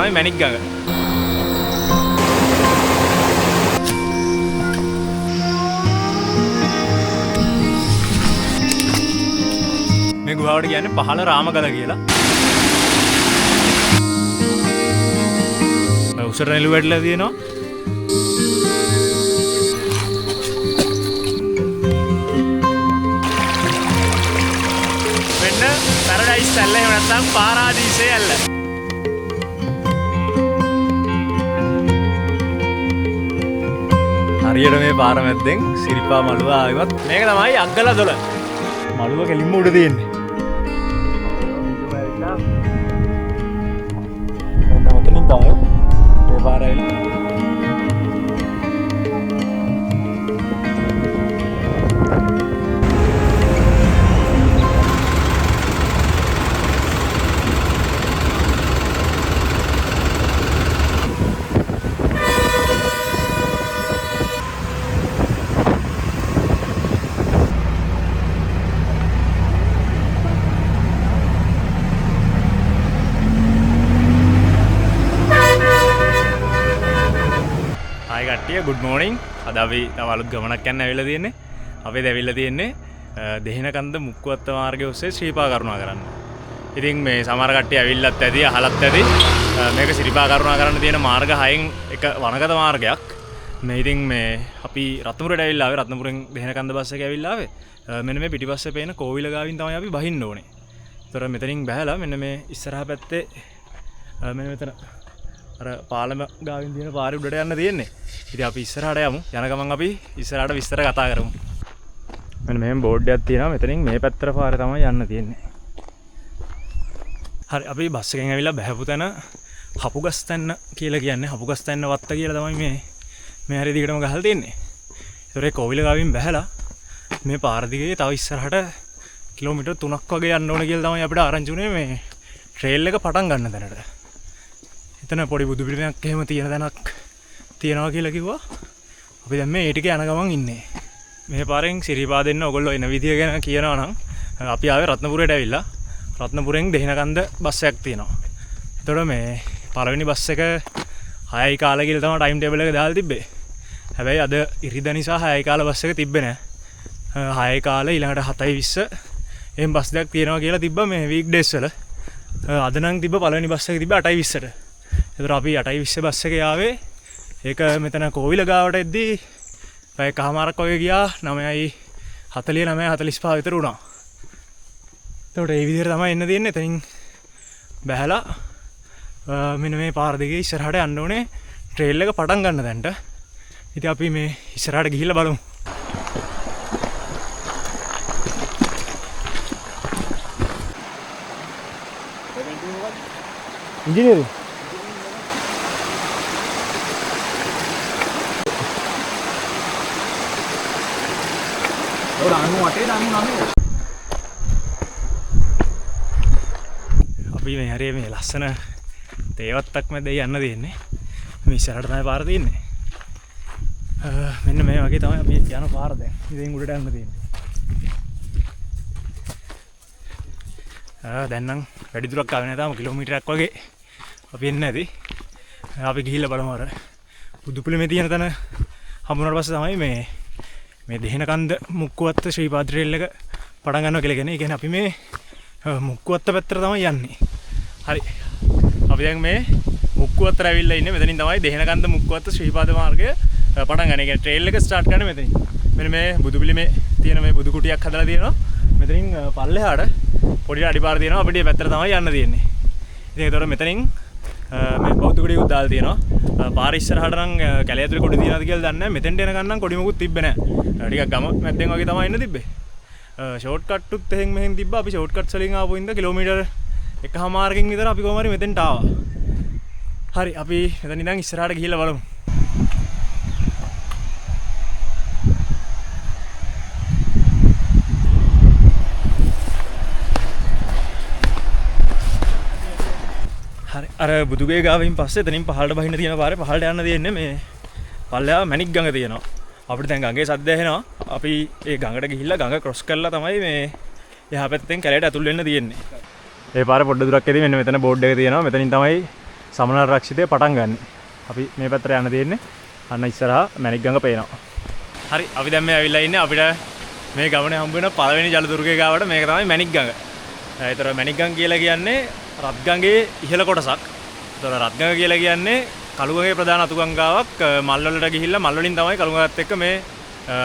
තමයි මැණික් ගඟ. මේ ගුහාවට කියන්නේ පහළ රාමගල කියලා. උසට නෙළු වැටිලා තියෙනවා. මෙන්න පැරඩයිස් ඇල්ල, එහෙම නැත්නම් පාරාදීසයේ ඇල්ල. හරියට මේ පාර මැද්දෙන් සිරිපා මළුව ආවවත් මේක තමයි අග්ගල දොළ. මළුව කෙලින්ම උඩ තියෙන්නේ. මෙන්න මෙතනින් තමයි මේ පාර ඇවිල්ලා. කට්ටිය ගුඩ් මෝර්නිං. අද අපි තව අලුත් ගමනක් යන්න ඇවිල්ලා තියෙන්නේ. අපි දැන් ඇවිල්ලා තියෙන්නේ දෙහිනකන්ද මුක්කුවත්ත මාර්ගය ඔස්සේ ශ්‍රීපා කරුණා කරන්න. ඉතින් මේ සමහර කට්ටිය ඇවිල්ලත් ඇති, අහලත් ඇති. මේක ශ්‍රීපා කරුණා කරන්න තියෙන මාර්ග 6න් එක වනගත මාර්ගයක්. මේ ඉතින් මේ අපි රත්නපුරට ඇවිල්ලා ආවේ. රත්නපුරෙන් දෙහිනකන්ද බස් එක ඇවිල්ලා ආවේ. මෙන්න මේ පිටිපස්සේ පේන කෝවිල ගාවින් තමයි අපි බහින්න ඕනේ. ඒතර මෙතනින් බහැලා මෙන්න මේ ඉස්සරහා පැත්තේ මෙන්න මෙතන අර පාලම ගාවින් තියෙන පාරේ උඩට යන්න තියෙන්නේ. ඉතින් අපි ඉස්සරහට යමු. යන ගමන් අපි ඉස්සරහට විස්තර කතා කරමු. මෙන්න මෙහෙම බෝඩ් එකක් තියෙනවා. මෙතනින් මේ පැත්තට පාරේ තමයි යන්න තියෙන්නේ. හරි, අපි බස් එකෙන් ඇවිල්ලා බහැපු තැන හපුගස්තැන්න කියලා කියන්නේ. හපුගස්තැන්න වත්ත කියලා තමයි මේ හරිය දිගටම ගහලා තියෙන්නේ. ඒතර ඒ කෝවිල ගාවින් බහැලා මේ පාර දිගේ තව ඉස්සරහට කිලෝමීටර් 3ක් වගේ යන්න ඕන කියලා තමයි අපිට ආරංචි වුණේ මේ ට්‍රේල් එක පටන් ගන්න තැනට. එතන පොඩි බුදු පිළිමයක් එහෙම තියෙන තැනක් තියෙනවා කියලා කිව්වා. අපි දැන් මේ ඒ ටික යන ගමන් ඉන්නේ. මේ පාරෙන් සිරිපා දෙන්න ඔයගොල්ලෝ එන විදිය ගැන කියනවා නම් අපි ආවේ රත්නපුරයට ඇවිල්ලා. රත්නපුරෙන් දෙහිනකන්ද බස් එකක් තියෙනවා. එතකොට මේ පළවෙනි බස් එක 6යි කාල කියලා තමයි ටයිම් ටේබල් එක දාලා තිබ්බේ. හැබැයි අද ඉරිදා නිසා 6යි කාල බස් එක තිබ්බේ නෑ. 6යි කාල ඊළඟට 7:20 එහෙම බස් දෙකක් තියෙනවා කියලා තිබ්බා මේ වීක් ඩේස් වල. අද නම් තිබ්බ පළවෙනි බස් එක තිබ්බේ 8:20ට. එතකොට අපි 8:20 බස් එකේ ආවේ. ඒක මෙතන කෝවිල ගාවට එද්දී පැය එකහමාරක් වගේ ගියා. 9:40 9:45 විතර වුණා. එතකොට ඒ විදිහට තමයි එන්න තියෙන්නේ. එතනින් බැහැලා මෙන්න මේ පාර දිගේ ඉස්සරහට යන්න ඕනේ ට්‍රේල් එක පටන් ගන්න තැනට. ඉතින් අපි මේ ඉස්සරහට ගිහිල්ලා බලමු. ඉංජිනේරු අපි මේ හරිය මේ ලස්සන තේවත්තක් මැද යන්න තියෙන්නේ. මේ ඉස්සරහට තමයි පාර තියෙන්නේ. මෙන්න මේ වගේ තමයි අපි යන පාර දැන්. ඉතින් උඩට යන්න තියෙන්නේ. දැන් නම් වැඩි දුරක් ආවේ නෑ තාම කිලෝමීටරයක් වගේ අපි එන්නේ නැති. අපි ගිහිල්ලා බලමු අර බුදු පිළිමේ තියෙන තැන හම්බුනාට පස්සේ තමයි මේ දෙහිනකන්ද මුක්කුවත්ත ශ්‍රීපාද ට්‍රේල් එක පටන් ගන්නවා කියලා කියන්නේ. ඒ කියන්නේ අපි මේ මුක්කුවත්ත පැත්තට තමයි යන්නේ. හරි. අපි දැන් මේ මුක්කුවත්තට ඇවිල්ලා ඉන්නේ. මෙතනින් තමයි දෙහිනකන්ද මුක්කුවත්ත ශ්‍රීපාද මාර්ගය පටන් ගන්න. ඒ කියන්නේ ට්‍රේල් එක ස්ටාර්ට් කරන්නේ මෙතනින්. මෙන්න මේ බුදු පිළිමේ තියෙන මේ බුදු කුටියක් හදලා තියෙනවා. මෙතනින් පල්ලෙහාට පොඩි අඩිපාර තියෙනවා. අපිට මේ පැත්තට තමයි යන්න තියෙන්නේ. ඉතින් ඒතකොට මෙතනින් මේ බෞද්ධ කුටියකුත් දාලා තියෙනවා. පාර ඉස්සරහට නම් කැලේ ඇතුලේ කොඩි තියෙනවද කියලා දන්නේ නැහැ. මෙතෙන්ට එනකන් නම් කොඩි මොකුත් තිබ්බේ නැහැ. ටිකක් ගම මැද්දෙන් වගේ තමයි එන්න තිබ්බේ. ෂෝට් කට්ටුත් එහෙන් මෙහෙන් තිබ්බා. අපි ෂෝට් කට්ස් වලින් ආපු හින්දා කිලෝමීටර් එකහමාරකින් විතර අපි කොහොම හරි මෙතෙන්ට ආවා. හරි, අපි මෙතන ඉඳන් ඉස්සරහට ගිහිල්ලා බලමු. හරි, අර බුදුගේ ගාවින් පස්සේ එතනින් පහළට බහින්න තියෙන පාරේ පහළට යන්න තියෙන්නේ මේ පල්ලෙහා මැණික් ගඟ තියෙනවා. අපිට දැන් ගඟේ සද්ද ඇහෙනවා. අපි ඒ ගඟට ගිහිල්ලා ගඟ ක්‍රොස් කරලා තමයි මේ එහා පැත්තෙන් කැලේට ඇතුල් වෙන්න තියෙන්නේ. ඒ පාර පොඩ්ඩ දුරක් ඇදී මෙන්න මෙතන බෝඩ් එක තියෙනවා. මෙතනින් තමයි සමනල රක්ෂිතය පටන් ගන්න. අපි මේ පැත්තට යන්න තියෙන්නේ. අන්න ඉස්සරහා මැණික් ගඟ පේනවා. හරි, අපි දැන් මේ ඇවිල්ලා ඉන්නේ අපිට මේ ගමනේ හම්බ වෙන පළවෙනි ජල දුර්ගය ගාවට. මේක තමයි මැණික් ගඟ. ඒතර මැණික් ගඟ කියලා කියන්නේ රත් ගඟේ ඉහළ කොටසක්. ඒතර රත් ගඟ කියලා කියන්නේ කළු ගඟේ ප්‍රධාන අතු ගංගාවක්. මල් වලට ගිහිල්ලා මල් වලින් තමයි කළු ගඟත් එක්ක මේ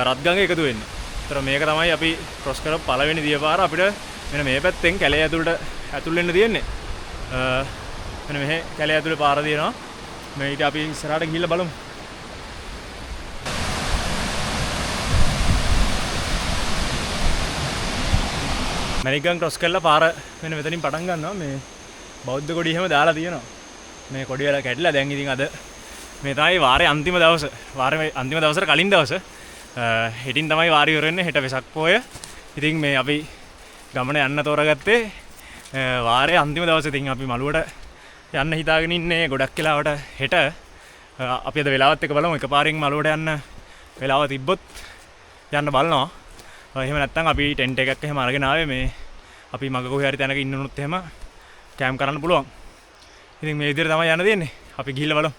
රත් ගඟ එකතු වෙන්නේ. ඒතර මේක තමයි අපි ක්‍රොස් කරපු පළවෙනි දියපාර. අපිට මෙන්න මේ පැත්තෙන් කැලේ ඇතුළට ඇතුල් වෙන්න තියෙන්නේ. මෙන්න මෙහෙ කැලේ ඇතුලේ පාර තියෙනවා. මේ ඊට අපි ඉස්සරහට ගිහිල්ලා බලමු. මැණික්ගම් ක්‍රොස් කරලා පාර මෙන්න මෙතනින් පටන් ගන්නවා. මේ බෞද්ධ කොඩි එහෙම දාලා තියෙනවා. මේ කොඩි වල කැඩිලා දැන් ඉතින් අද මේ තමයි වාරේ අන්තිම දවස. වාරේ අන්තිම දවසට කලින් දවස. හෙටින් තමයි වාරේ ඉවර වෙන්නේ. හෙට වෙසක් පෝය. ඉතින් මේ අපි ගමන යන්න තෝරගත්තේ වාරේ අන්තිම දවසේ. ඉතින් අපි මළුවට යන්න හිතාගෙන ඉන්නේ ගොඩක් වෙලාවට හෙට. අපි අද වෙලාවත් එක බලමු. එකපාරින් මළුවට යන්න වෙලාව තිබ්බොත් යන්න බලනවා. එහෙම නැත්නම් අපි ටෙන්ට් එකක් එහෙම අරගෙන ආවේ. මේ අපි මග කොහේ හරි තැනක ඉන්න උනොත් එහෙම කැම්ප් කරන්න පුළුවන්. ඉතින් මේ විදිහට තමයි යන්න තියෙන්නේ. අපි ගිහිල්ලා බලමු.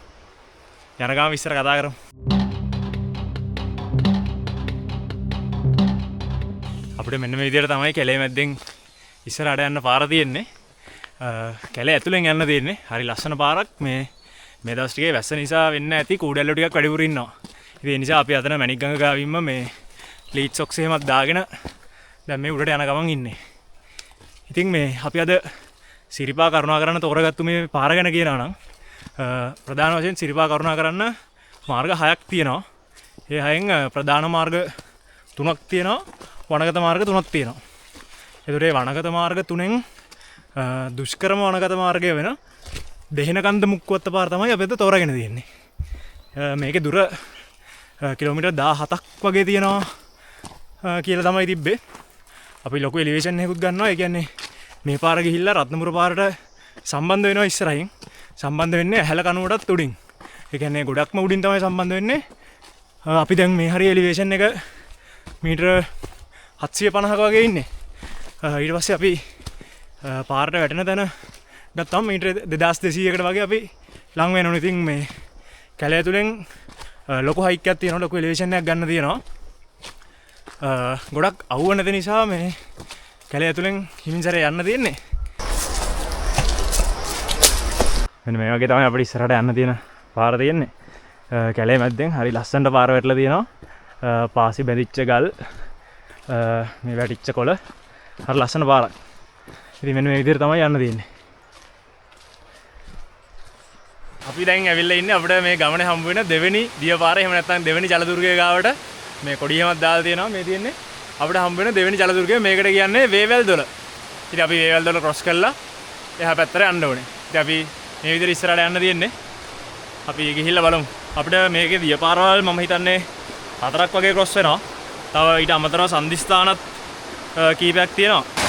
යන ගමන් විස්තර කතා කරමු. අපිට මෙන්න මේ විදිහට තමයි කැලේ මැද්දෙන් ඉස්සරහට යන්න පාර තියෙන්නේ. කැලේ ඇතුලෙන් යන්න තියෙන්නේ. හරි ලස්සන පාරක්. මේ මේ දවස් ටිකේ වැස්ස නිසා වෙන්න ඇති කූඩැල්ලෝ ටිකක් වැඩිපුර ඉන්නවා. ඉතින් ඒ නිසා අපි අතන මැණික් ගඟ ගාවින්ම මේ ලීට් සොක්ස් එහෙමත් දාගෙන දැන් මේ උඩට යන ගමන් ඉන්නේ. ඉතින් මේ අපි අද සිරිපා කරුණා කරන්න තෝරගත්තු මේ පාර ගැන කියනවා නම් ප්‍රධාන වශයෙන් සිරිපා කරුණා කරන්න මාර්ග 6ක් තියෙනවා. ඒ හයෙන් ප්‍රධාන මාර්ග 3ක් තියෙනවා, වනගත මාර්ග 3ක් තියෙනවා. ඒතකොට මේ වනගත මාර්ග තුනෙන් දුෂ්කරම වනගත මාර්ගය වෙන දෙහෙනකන්ද මුක්කුවත්ත පාර තමයි අපි අද තෝරාගෙන තියෙන්නේ. මේකේ දුර කිලෝමීටර් 17ක් වගේ තියෙනවා කියලා තමයි තිබ්බේ. අපි ලොකු එලිවේෂන් එකකුත් ගන්නවා. ඒ කියන්නේ මේ පාර ගිහිල්ලා රත්නපුර පාරට සම්බන්ධ වෙනවා ඉස්සරහින්. සම්බන්ධ වෙන්නේ ඇහැල කනුවටත් උඩින්. ඒ කියන්නේ ගොඩක්ම උඩින් තමයි සම්බන්ධ වෙන්නේ. අපි දැන් මේ හරිය එලිවේෂන් එක මීටර 750ක වගේ ඉන්නේ. ඊට පස්සේ අපි පාරට වැටෙන තැන ගත්තම මීටර 2200කට වගේ අපි ලං වෙනවා. ඉතින් මේ කැලේ ඇතුලෙන් ලොකු හයික් එකක් තියෙනවා, ලොකු එලිවේෂන් එකක් ගන්න තියෙනවා. ගොඩක් අවුව නැති නිසා මේ කැලේ ඇතුලෙන් හිමින් සැරේ යන්න තියෙන්නේ. මෙන්න මේ වගේ තමයි අපිට ඉස්සරහට යන්න තියෙන පාර තියෙන්නේ. කැලේ මැද්දෙන් හරි ලස්සනට පාර වැටලා තියෙනවා. පාසි බැඳිච්ච ගල්, මේ වැටිච්ච කොළ, හරි ලස්සන පාරක්. ඉතින් මෙන්න මේ විදිහට තමයි යන්න තියෙන්නේ. අපි දැන් ඇවිල්ලා ඉන්නේ අපිට මේ ගමනේ හම්බ වෙන දෙවෙනි දිය පාර, එහෙම නැත්නම් දෙවෙනි ජල දුර්ගය ගාවට. මේ කොඩි එහෙමත් දාලා තියෙනවා. මේ තියෙන්නේ අපිට හම්බ වෙන දෙවෙනි ජල දුර්ගය. මේකට කියන්නේ වේවැල් දොළ. ඉතින් අපි වේවැල් දොළ ක්‍රොස් කරලා එහා පැත්තට යන්න ඕනේ. ඉතින් අපි මේ විදිහට ඉස්සරහට යන්න තියෙන්නේ. අපි ගිහිල්ලා බලමු. අපිට මේකේ දිය පාරවල් මම හිතන්නේ 4ක් වගේ ක්‍රොස් වෙනවා. තව ඊට අමතරව සන්ධිස්ථානත් කීපයක් තියෙනවා.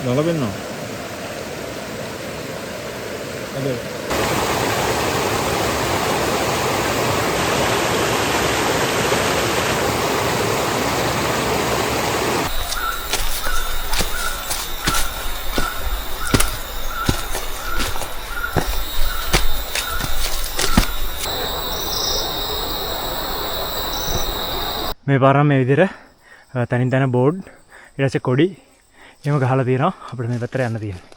ගඟ පෙන්නවා. අද මේ පාරම මේ විදිහට තනින් තන බෝඩ් ඊට පස්සේ කොඩි එහෙම ගහලා තියෙනවා. අපිට මේ පැත්තට යන්න තියෙන්නේ.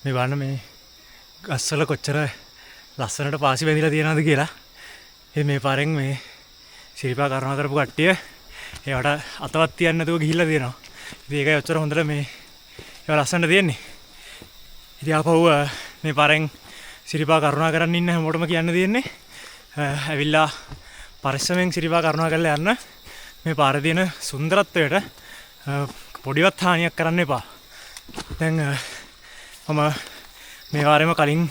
මේ බලන්න මේ ගස්වල කොච්චර ලස්සනට පාසි බැඳිලා තියෙනවද කියලා. ඉතින් මේ පාරෙන් මේ සිරිපා කරුණා කරපු කට්ටිය ඒවට අතවත් තියන්න නැතුව ගිහිල්ලා තියෙනවා. ඉතින් ඒකයි ඔච්චර හොඳට මේ ඒවා ලස්සනට තියෙන්නේ. ඉතින් ආපහු මේ පාරෙන් සිරිපා කරුණා කරන්න ඉන්න හැමෝටම කියන්න තියෙන්නේ ඇවිල්ලා පරිස්සමෙන් සිරිපා කරුණා කරලා යන්න. මේ පාරේ තියෙන සුන්දරත්වයට පොඩිවත් හානියක් කරන්න එපා. දැන් මම මේ වාරෙම කලින්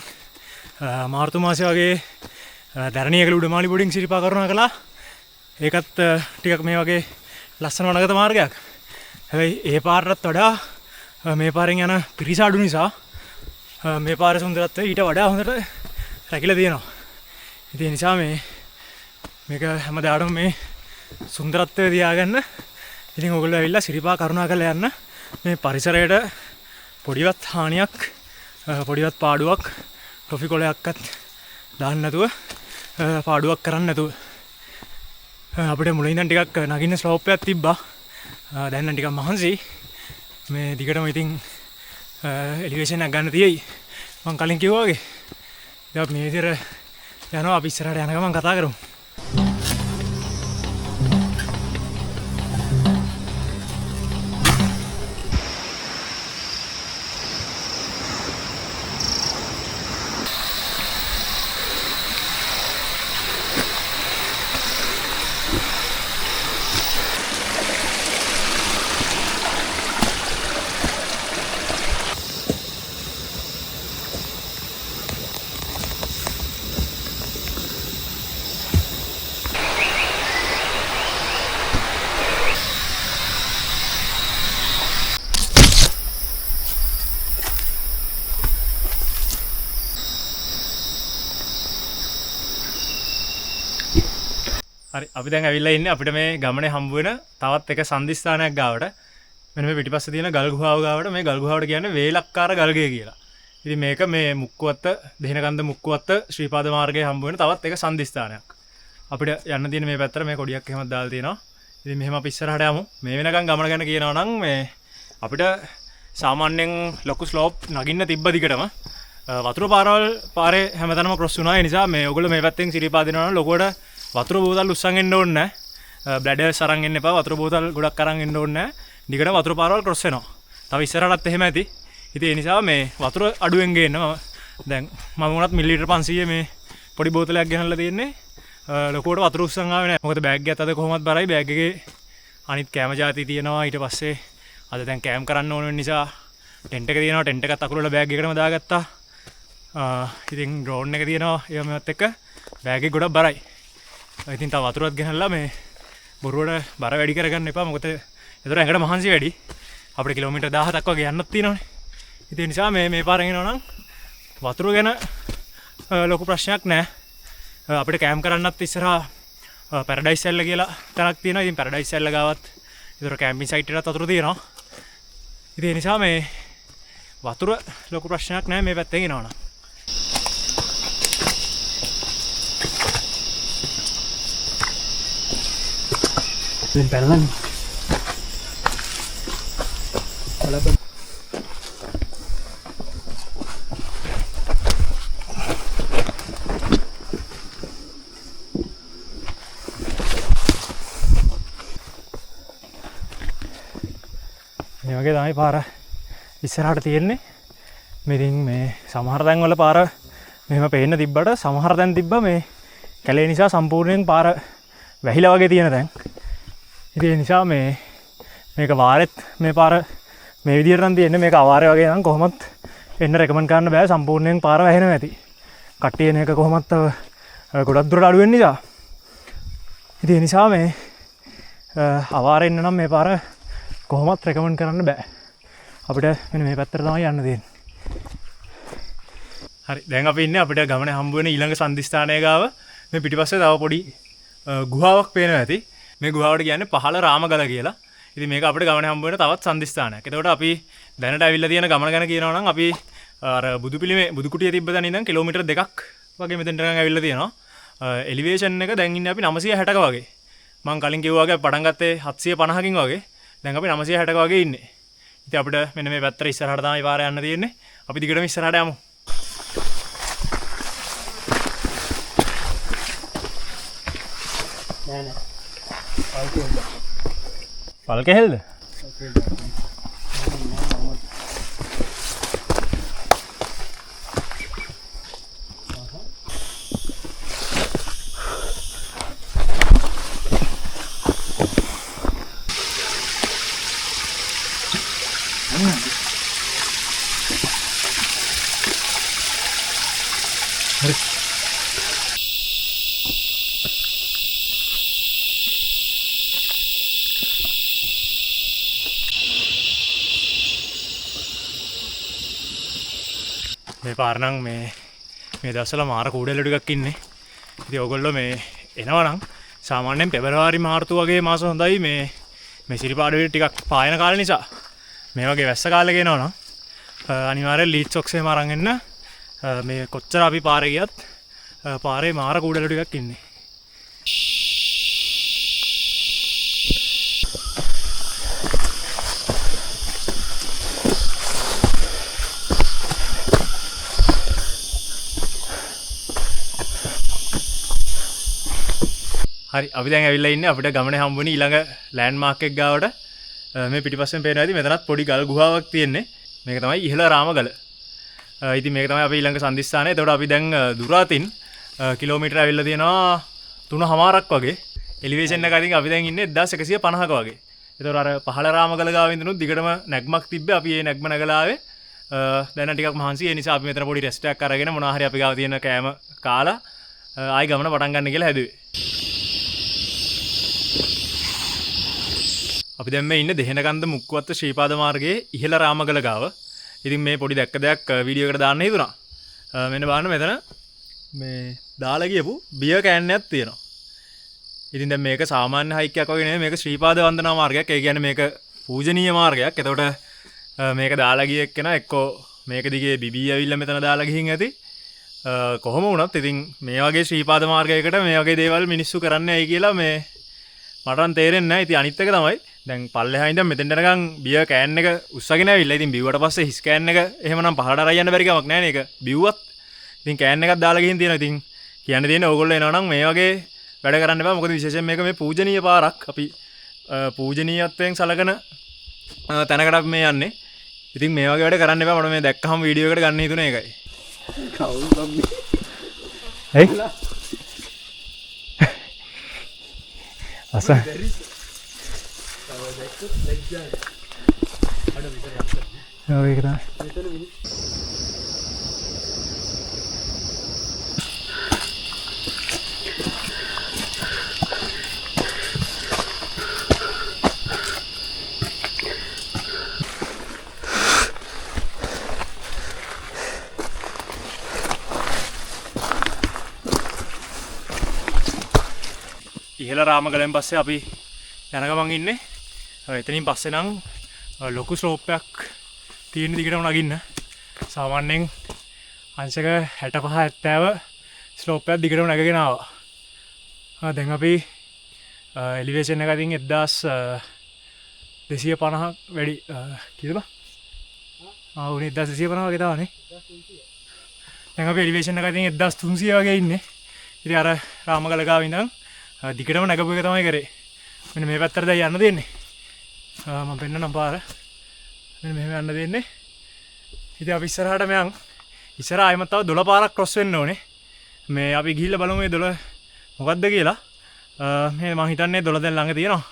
මාර්තු මාසේ වගේ දැරණියකල උඩමාලි බෝඩින් සිරිපා කරුණා කළා. ඒකත් ටිකක් මේ වගේ ලස්සන වනගත මාර්ගයක්. හැබැයි ඒ පාරටත් වඩා මේ පාරෙන් යන පිරිස අඩු නිසා මේ පාරේ සුන්දරත්වය ඊට වඩා හොඳට රැකිලා තියෙනවා. ඉතින් ඒ නිසා මේක හැමදාටම මේ සුන්දරත්වය තියාගන්න. ඉතින් ඔයගොල්ලෝ ඇවිල්ලා සිරිපා කරුණා කරලා යන්න. මේ පරිසරයට පොඩිවත් හානියක්, පොඩිවත් පාඩුවක්, ටොෆි කොලයක්වත් දාන්න නැතුව, පාඩුවක් කරන්න නැතුව. අපිට මුලින් ඉඳන් ටිකක් නගින්න ස්ලෝප් එකක් තිබ්බා. දැන් නම් ටිකක් මහන්සි. මේ දිගටම ඉතින් එලිවේෂන් එකක් ගන්න තියෙයි. මං කලින් කිව්වා වගේ. ඉතින් අපි මේ විදිහට යනවා. අපි ඉස්සරහට යන ගමන් කතා කරමු. හරි, අපි දැන් ඇවිල්ලා ඉන්නේ අපිට මේ ගමනේ හම්බ වෙන තවත් එක සන්ධිස්ථානයක් ගාවට. මෙන්න මේ පිටිපස්සේ තියෙන ගල් ගුහාව ගාවට. මේ ගල් ගුහාවට කියන්නේ වේලක්කාර ගල්ගේ කියලා. ඉතින් මේක මේ මුක්කුවත්ත, දෙහිනකන්ද මුක්කුවත්ත ශ්‍රීපාද මාර්ගයේ හම්බ වෙන තවත් එක සන්ධිස්ථානයක්. අපිට යන්න තියෙන මේ පැත්තට මේ කොඩියක් එහෙමත් දාලා තියෙනවා. ඉතින් මෙහෙම අපි ඉස්සරහට යමු. මේ වෙනකන් ගමන ගැන කියනවා නම් මේ අපිට සාමාන්‍යයෙන් ලොකු ස්ලෝප් නගින්න තිබ්බ දිගටම වතුර පාරවල් පාරේ හැමතැනම ක්‍රොස් වුණා. ඒ නිසා මේ ඔයගොල්ලෝ මේ පැත්තෙන් සිරිපා දෙනවා නම් ලොකුවට වතුර බෝතල් උස්සන් එන්න ඕනේ නැහැ. බ්ලැඩර්ස් අරන් එන්න එපා. වතුර බෝතල් ගොඩක් අරන් එන්න ඕනේ නැහැ. දිගටම වතුර පාරවල් ක්‍රොස් වෙනවා. තව ඉස්සරහටත් එහෙම ඇති. ඉතින් ඒ නිසා මේ වතුර අඩුවෙන් ගේන්න. දැන් මම වුණත් මිලිලීටර් 500 මේ පොඩි බෝතලයක් ගෙනල්ලා තියෙන්නේ. ලොකුවට වතුර උස්සන් ආවේ නැහැ. මොකද බෑග් එකත් අද කොහොමත් බරයි. බෑග් එකේ අනිත් කෑම ජාති තියෙනවා. ඊට පස්සේ අද දැන් කෑම කරන්න ඕන වෙන නිසා ටෙන්ට් එක තියෙනවා. ටෙන්ට් එකත් අකුරල බෑග් එකටම දාගත්තා. ඉතින් ඩ්‍රෝන් එක තියෙනවා. ඒව මේවත් එක්ක බෑග් එක ගොඩක් බරයි. ඉතින් තව වතුරත් ගෙනල්ලා මේ බොරුවට බර වැඩි කරගන්න එපා. මොකද ඒතර ඇඟට මහන්සි වැඩි. අපිට කිලෝමීටර් 17ක් වගේ යන්නත් තියෙනවනේ. ඉතින් ඒ නිසා මේ පාරෙන් එනවා නම් වතුර ගැන ලොකු ප්‍රශ්නයක් නෑ. අපිට කෑම් කරන්නත් ඉස්සරහා පැරඩයිස් ඇල්ල කියලා තැනක් තියෙනවා. ඉතින් පැරඩයිස් ඇල්ල ගාවත් ඒතර කැම්පින් සයිට් එකටත් වතුර තියෙනවා. ඉතින් ඒ නිසා මේ වතුර ලොකු ප්‍රශ්නයක් නෑ මේ පැත්තෙන් එනවා නම්. දැන් පැනලන්නේ. බලපන්. මේ වගේ තමයි පාර ඉස්සරහට තියෙන්නේ. මෙතින් මේ සමහර තැන්වල පාර මෙහෙම පේන්න තිබ්බට සමහර තැන් තිබ්බ මේ කැලේ නිසා සම්පූර්ණයෙන් පාර වැහිලා වගේ තියෙන තැන්. ඉතින් ඒ නිසා මේක වාරෙත් මේ පාර මේ විදිහට නම් තියෙන්නේ. මේක අවාරේ වගේ නම් කොහොමත් එන්න රෙකමන්ඩ් කරන්න බෑ. සම්පූර්ණයෙන් පාර වැහෙනවා ඇති. කට්ටිය එන එක කොහොමත් තව ගොඩක් දුරට අඩු වෙන නිසා. ඉතින් ඒ නිසා මේ අවාරේ එන්න නම් මේ පාර කොහොමත් රෙකමන්ඩ් කරන්න බෑ. අපිට මෙන්න මේ පැත්තට තමයි යන්න තියෙන්නේ. හරි, දැන් අපි ඉන්නේ අපිට ගමනේ හම්බ වෙන ඊළඟ සන්ධිස්ථානය ගාව. මේ පිටිපස්සේ තව පොඩි ගුහාවක් පේනවා ඇති. මේ ගුහාවට කියන්නේ පහළ රාමගල කියලා. ඉතින් මේක අපිට ගමනේ හම්බ වෙන තවත් සන්ධිස්ථානයක්. එතකොට අපි දැනට ඇවිල්ලා තියෙන ගමන ගැන කියනවා නම් අපි අර බුදු පිළිමේ බුදු කුටිය තිබ්බ තැන ඉඳන් කිලෝමීටර් 2ක් වගේ මෙතෙන්ට නිකන් ඇවිල්ලා තියෙනවා. එලිවේෂන් එක දැන් ඉන්නේ අපි 960ක වගේ. මං කලින් කිව්වා වගේ අපි පටන් ගත්තේ 750කින් වගේ. දැන් අපි 960ක වගේ ඉන්නේ. ඉතින් අපිට මෙන්න මේ පැත්තට ඉස්සරහට තමයි පාර යන්න තියෙන්නේ. අපි දිගටම ඉස්සරහට යමු. නෑ නෑ. පල් කෙහෙල්ද? හරි. මේ පාර නම් මේ මේ දවස්වල මාර කූඩැල්ලෝ ටිකක් ඉන්නේ. ඉතින් ඔයගොල්ලෝ මේ එනවා නම් සාමාන්‍යයෙන් පෙබරවාරි මාර්තු වගේ මාස හොඳයි මේ මේ සිරිපාඩුවේ ටිකක් පායන කාලේ නිසා. මේ වගේ වැස්ස කාලෙක එනවා නම් අනිවාර්යෙන් ලීච් සොක්ස් එහෙම අරන් එන්න. මේ කොච්චර අපි පාරේ ගියත් පාරේ මාර කූඩැල්ලෝ ටිකක් ඉන්නේ. හරි, අපි දැන් ඇවිල්ලා ඉන්නේ අපිට ගමනේ හම්බුනේ ඊළඟ ලෑන්ඩ්මාර්ක් එක ගාවට. මේ පිටිපස්සෙන් පේනවා ඇති මෙතනත් පොඩි ගල් ගුහාවක් තියෙන්නේ. මේක තමයි ඉහළ රාමගල. ඉතින් මේක තමයි අපේ ඊළඟ සන්ධිස්ථානය. එතකොට අපි දැන් දුර අතින් කිලෝමීටර ඇවිල්ලා තියෙනවා 3.5ක් වගේ. එලිවේෂන් එක අතින් අපි දැන් ඉන්නේ 1150ක වගේ. එතකොට අර පහළ රාමගල ගාව ඉඳනුත් දිගටම නැග්මක් තිබ්බේ. අපි ඒ නැග්ම නැගලා ආවේ. දැන් නම් ටිකක් මහන්සි. ඒ නිසා අපි මෙතන පොඩි රෙස්ට් එකක් අරගෙන මොනවා හරි අපි ගාව තියෙන කෑම කාලා ආයි ගමන පටන් ගන්න කියලා හැදුවේ. අපි දැන් මේ ඉන්නේ දෙහෙනකන්ද මුක්කුවත්ත ශ්‍රීපාද මාර්ගයේ ඉහළ රාමගල ගාව. ඉතින් මේ පොඩි දැක්ක දෙයක් වීඩියෝ එකට දාන්න හිතුණා. මෙන්න බලන්න මෙතන මේ දාලා ගියපු බියර් can එකක් තියෙනවා. ඉතින් දැන් මේක සාමාන්‍ය හයික් එකක් වගේ නෙමෙයි, මේක ශ්‍රීපාද වන්දනා මාර්ගයක්. ඒ කියන්නේ මේක පූජනීය මාර්ගයක්. එතකොට මේක දාලා ගිය එක්කෙනා එක්කෝ මේක දිගේ බිබී ඇවිල්ලා මෙතන දාලා ගිහින් ඇති. කොහොම වුණත් ඉතින් මේ වගේ ශ්‍රීපාද මාර්ගයකට මේ වගේ දේවල් මිනිස්සු කරන්නේ ඇයි කියලා මේ මට නම් තේරෙන්නේ නැහැ. ඉතින් අනිත් එක තමයි දැන් පල්ලෙහා ඉඳන් මෙතෙන්ට එනකන් බියර් can එක උස්සගෙන ඇවිල්ලා. ඉතින් බිව්වට පස්සේ හිස් can එක එහෙමනම් පහළට අරන් යන්න බැරි කමක් නැහැ නේ ඒක බිව්වත්. ඉතින් can එකක් දාලා ගිහින් තියෙනවා. ඉතින් කියන්න තියෙන්නේ ඕගොල්ලෝ එනවා නම් මේ වගේ වැඩ කරන්න එපා. මොකද විශේෂයෙන් මේක මේ පූජනීය පාරක්. අපි පූජනීයත්වයෙන් සලකන තැනකට අපි මේ යන්නේ. ඉතින් මේ වගේ වැඩ කරන්න එපා. මට මේ දැක්කහම වීඩියෝ එකට ගන්න හිතුනේ ඒකයි. කවුද මේ? ඇයි? අස. ඔව් ඒක තමයි. ඉහළ රාමගලෙන් පස්සේ අපි යන ගමන් ඉන්නේ. එතනින් පස්සේ නම් ලොකු ස්ලෝප් එකක් තියෙන දිගටම නගින්න. සාමාන්‍යයෙන් අංශක 65 70 ස්ලෝප් එකක් දිගටම නැගගෙන ආවා. දැන් අපි එලිවේෂන් එක අතින් එක්දාස් දෙසිය පනහක් වැඩි. කීයද බං? උනේ එක්දාස් දෙසිය පනහ වගේ තමයි නේ. දැන් අපි එලිවේෂන් එක අතින් එක්දාස් තුන්සිය වගේ ඉන්නේ. ඉතින් අර රාමගල ගාව ඉඳන් දිගටම නැගපු එක තමයි කරේ. මෙන්න මේ පැත්තට දැන් යන්න දෙන්නේ. මම පෙන්නනම් පාර. මෙන්න මෙහෙම යන්න දෙන්නේ. ඉතින් අපි ඉස්සරහට මෙයන් ඉස්සර ආයෙමත් තව දොළ පාරක් ක්‍රොස් වෙන්න ඕනේ. මේ අපි ගිහිල්ලා බලමු මේ දොළ මොකද්ද කියලා. මේ මං හිතන්නේ දොළ දැන් ළඟ තියෙනවා.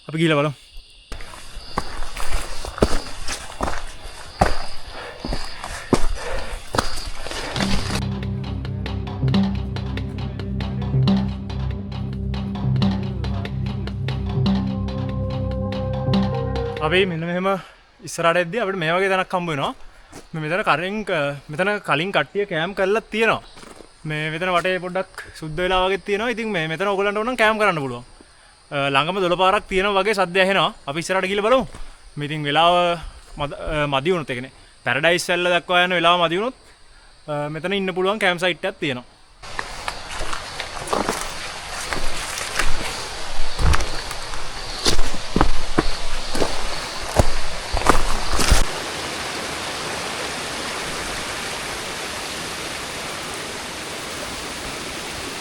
අපි ගිහිල්ලා බලමු. අපි මෙන්න මෙහෙම ඉස්සරහට එද්දී අපිට මේ වගේ තැනක් හම්බ වෙනවා. මේ මෙතන මෙතන කලින් කට්ටිය කෑම් කරලා තියෙනවා. මේ මෙතන වටේ පොඩ්ඩක් සුද්ධ වෙලා වගේ තියෙනවා. ඉතින් මේ මෙතන ඔයගොල්ලන්ට ඕන නම් කෑම් කරන්න පුළුවන්. ළඟම දොළ පාරක් තියෙනවා වගේ සද්ද ඇහෙනවා. අපි ඉස්සරහට ගිහලා බලමු. මේ ඉතින් වෙලාව මදි වුණොත්, ඒ කියන්නේ පැරඩයිස් ඇල්ල දක්වා යන වෙලාව මදි වුණොත් මෙතන ඉන්න පුළුවන් කෑම් සයිට් එකක් තියෙනවා.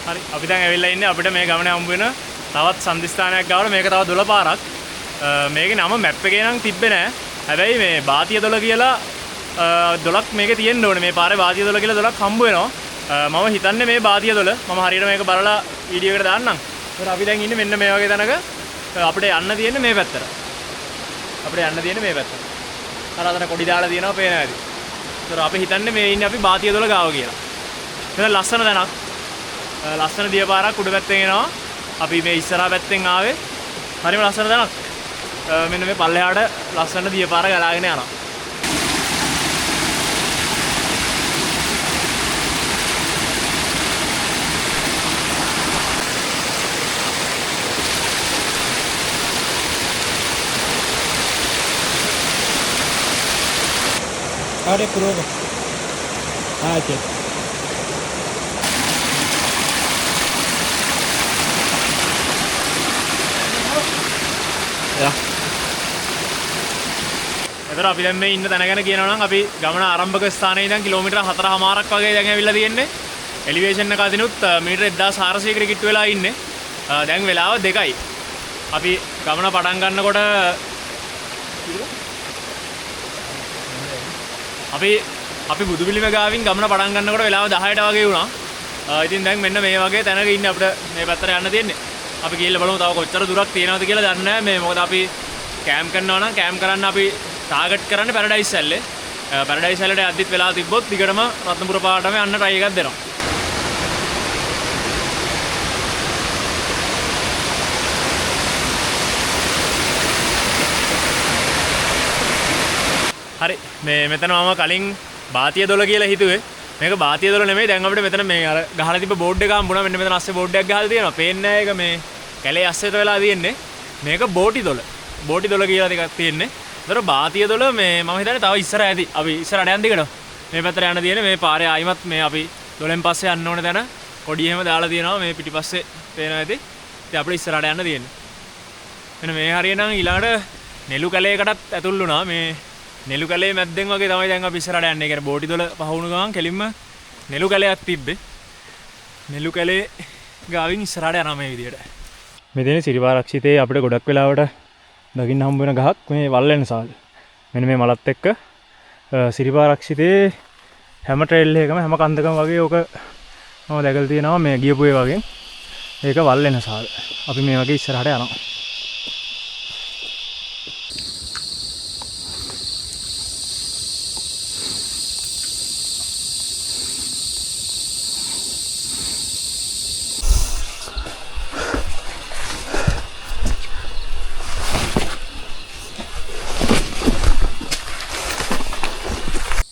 හරි, අපි දැන් ඇවිල්ලා ඉන්නේ අපිට මේ ගමනේ හම්බ වෙන තවත් සන්ධිස්ථානයක් ගාවට. මේක තව දොළ පාරක්. මේකේ නම මැප් එකේ නම් තිබ්බේ නෑ. හැබැයි මේ බාතිය දොළ කියලා දොළක් මේකේ තියෙන්න ඕනේ. මේ පාරේ බාතිය දොළ කියලා දොළක් හම්බ වෙනවා. මම හිතන්නේ මේ බාතිය දොළ. මම හරියට මේක බලලා වීඩියෝ එකට දාන්නම්. ඒතර අපි දැන් ඉන්නේ මෙන්න මේ වගේ තැනක. අපිට යන්න තියෙන්නේ මේ පැත්තට. අපිට යන්න තියෙන්නේ මේ පැත්තට. අර අතන කොඩි දාලා තියෙනවා පේනවා ඇති. ඒතර අපි හිතන්නේ මේ ඉන්නේ අපි බාතිය දොළ ගාව කියලා. මෙතන ලස්සන තැනක්. ලස්සන දිය පාරක් උඩ පැත්තෙන් එනවා. අපි මේ ඉස්සරහා පැත්තෙන් ආවේ. හරිම ලස්සන තැනක්. මෙන්න මේ පල්ලෙහාට ලස්සන දිය පාර ගලාගෙන යනවා. Are prova. Ah, Yeah. එතන අපි දැන් මේ ඉන්න තැන ගැන කියනවා නම් අපි ගමන ආරම්භක ස්ථානයේ ඉඳන් කිලෝමීටර් 4.5ක් වගේ දැන් ඇවිල්ලා තියෙන්නේ. එලිවේෂන් එක අදිනුත් මීටර් 1400 කට කිට්ටු වෙලා ඉන්නේ. දැන් වෙලාව 2යි. අපි ගමන පටන් ගන්නකොට අපි බුදු පිළිම ගාවින් ගමන පටන් ගන්නකොට වෙලාව 10ට වගේ වුණා. ඉතින් දැන් මෙන්න මේ වගේ තැනක ඉන්නේ අපිට මේ පැත්තට යන්න තියෙන්නේ. අපි ගිහිල්ලා බලමු තව කොච්චර දුරක් තියෙනවද කියලා දන්නේ නැහැ. මේ මොකද අපි කැම්ප් කරනවා නම් කැම්ප් කරන්න අපි ටාගට් කරන්නේ පැරඩයිස් ඇල්ලේ. පැරඩයිස් ඇල්ලට යද්දිත් වෙලා තිබ්බොත් දිගටම රත්නපුර පාරටම යන්න try එකක් දෙනවා. හරි, මේ මෙතන මම කලින් බාතිය දොළ කියලා හිතුවේ. මේක බාතිය දොළ නෙමෙයි. දැන් අපිට මෙතන මේ අර ගහලා තිබ්බ බෝඩ් එක හම්බුණා. මෙන්න මෙතන අස්සේ බෝඩ් එකක් ගහලා තියෙනවා. පේන්නේ නැහැ ඒක මේ කැලේ අස්සේට වෙලා තියෙන්නේ. මේක බෝටි දොළ. බෝටි දොළ කියලා ටිකක් තියෙන්නේ. ඒතර බාතිය දොළ මේ මම හිතන්නේ තව ඉස්සර ඇති. අපි ඉස්සරහට යන් දිගට. මේ පැත්තට යන්න තියෙන්නේ මේ පාරේ ආයිමත් මේ අපි දොළෙන් පස්සේ යන්න ඕන තැන කොඩි එහෙම දාලා තියෙනවා. මේ පිටිපස්සේ පේනවා ඇති. ඉතින් අපිට ඉස්සරහට යන්න තියෙන්නේ. මෙන්න මේ හරිය නම් ඊළඟට නෙළු කැලේකටත් ඇතුල් වුණා. මේ නෙළු කැලේ මැද්දෙන් වගේ තමයි දැන් අපි ඉස්සරහට යන්නේ. ඒ කියන්නේ බෝටි දොළ පහ වුණු ගමන් කෙලින්ම නෙළු කැලයක් තිබ්බේ. නෙළු කැලේ ගාවින් ඉස්සරහට යනවා මේ විදියට. මේ තියෙන සිරිපාරක්ෂිතේ අපිට ගොඩක් වෙලාවට දකින්න හම්බ වෙන ගහක් මේ වල්ලෙන සාල්. මෙන්න මේ මලත් එක්ක සිරිපාරක්ෂිතේ හැම ට්‍රේල් එකකම හැම කන්දකම වගේ ඕක මම දැකලා තියෙනවා මේ ගියපු ඒ වගේ. ඒක වල්ලෙන සාල්. අපි මේ වගේ ඉස්සරහට යනවා.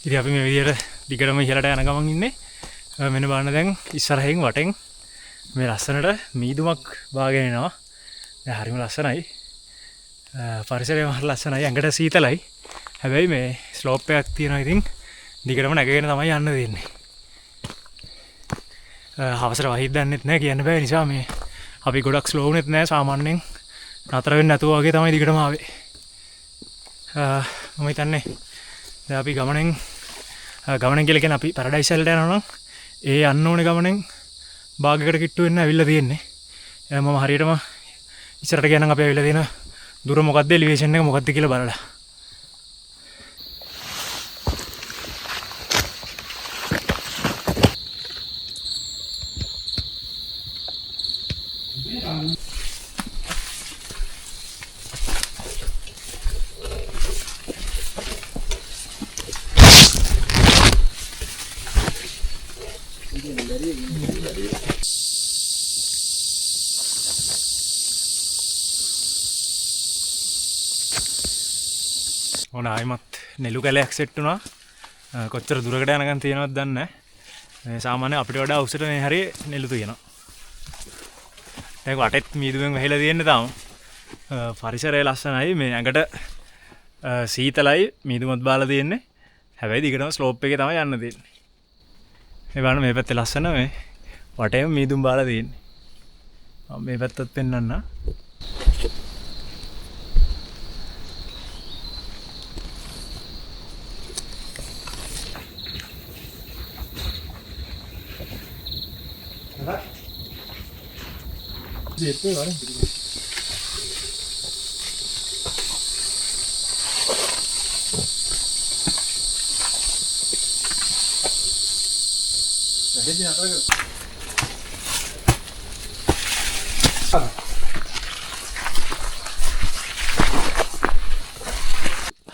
ඉතින් අපි මේ විදියට දිගටම ඉහළට යන ගමන් ඉන්නේ. මෙන්න බලන්න දැන් ඉස්සරහින් වටෙන් මේ ලස්සනට මීදුමක් බාගෙන එනවා. දැන් හරිම ලස්සනයි. පරිසරය හරි ලස්සනයි. ඇඟට සීතලයි. හැබැයි මේ ස්ලෝප් එකක් තියෙනවා. ඉතින් දිගටම නැගගෙන තමයි යන්න තියෙන්නේ. හවසට වහිද්ද දන්නෙත් නෑ කියන්න බෑ. නිසා මේ අපි ගොඩක් ස්ලෝ වුණෙත් නෑ. සාමාන්‍යයෙන් නතර වෙන්නේ නැතුව වගේ තමයි දිගටම ආවේ. මම හිතන්නේ දැන් අපි ගමනෙන් කියලා කියන්නේ අපි පැරඩයිස් වලට යනවා නම් ඒ යන්න ඕනේ ගමනෙන් භාගයකට කිට්ටු වෙන්න ඇවිල්ලා තියෙන්නේ. මම හරියටම ඉස්සරහට ගියා නම් අපි ඇවිල්ලා තියෙන දුර මොකද්ද, එලිවේෂන් එක මොකද්ද කියලා බලලා. ඕන ආයිමත් නෙළු කැලයක් සෙට් වුණා. කොච්චර දුරකට යනකම් තියෙනවද දන්නේ නැහැ. මේ සාමාන්‍ය අපිට වඩා උසට මේ හරිය නෙළු තියෙනවා. දැන් වටෙත් මීදුමෙන් වැහිලා තියෙන්නේ තාම. පරිසරය ලස්සනයි. මේ ඇඟට සීතලයි මීදුමත් බාලා තියෙන්නේ. හැබැයි දිගටම ස්ලෝප් එකේ තමයි යන්න තියෙන්නේ. මේ බලන්න මේ පැත්තේ ලස්සන මේ වටේම මීදුම් බාලා තියෙන්නේ. මම මේ පැත්තත් පෙන්නන්න.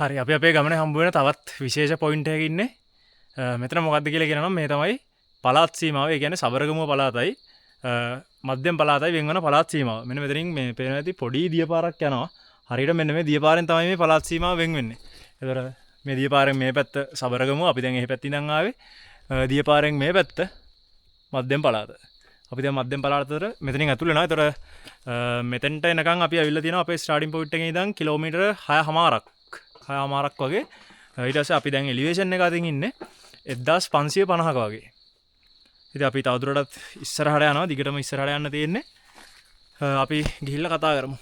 හරි, අපි අපේ ගමනේ හම්බ වෙන තවත් විශේෂ පොයින්ට් එකක ඉන්නේ. මෙතන මොකද්ද කියලා කියනවා නම් මේ තමයි පළාත් සීමාව. ඒ කියන්නේ සබරගමුව පළාතයි මධ්‍යම පළාතයි වෙන් වන පළාත් සීමාව. මෙන්න මෙතනින් මේ පේන ඇති පොඩි දියපාරක් යනවා. හරියට මෙන්න මේ දියපාරෙන් තමයි මේ පළාත් සීමාව වෙන් වෙන්නේ. ඒතර මේ දියපාරෙන් මේ පැත්ත සබරගමුව, අපි දැන් එහෙ පැත්තේ ඉඳන් ආවේ. දියපාරෙන් මේ පැත්ත මධ්‍යම පළාත. අපි දැන් මධ්‍යම පළාතට මෙතනින් ඇතුල් වෙනවා. ඒතර මෙතෙන්ට එනකන් අපි ඇවිල්ලා තියෙනවා අපේ ස්ටාර්ටින් පොයින්ට් එකේ ඉඳන් කිලෝමීටර 6.5ක් වගේ. ඊට පස්සේ අපි දැන් එලිවේෂන් එක අතින් ඉන්නේ 1550ක වගේ. ඉතින් අපි තවදුරටත් ඉස්සරහට යනවා. දිගටම ඉස්සරහට යන්න තියෙන්නේ. අපි ගිහිල්ලා කතා කරමු.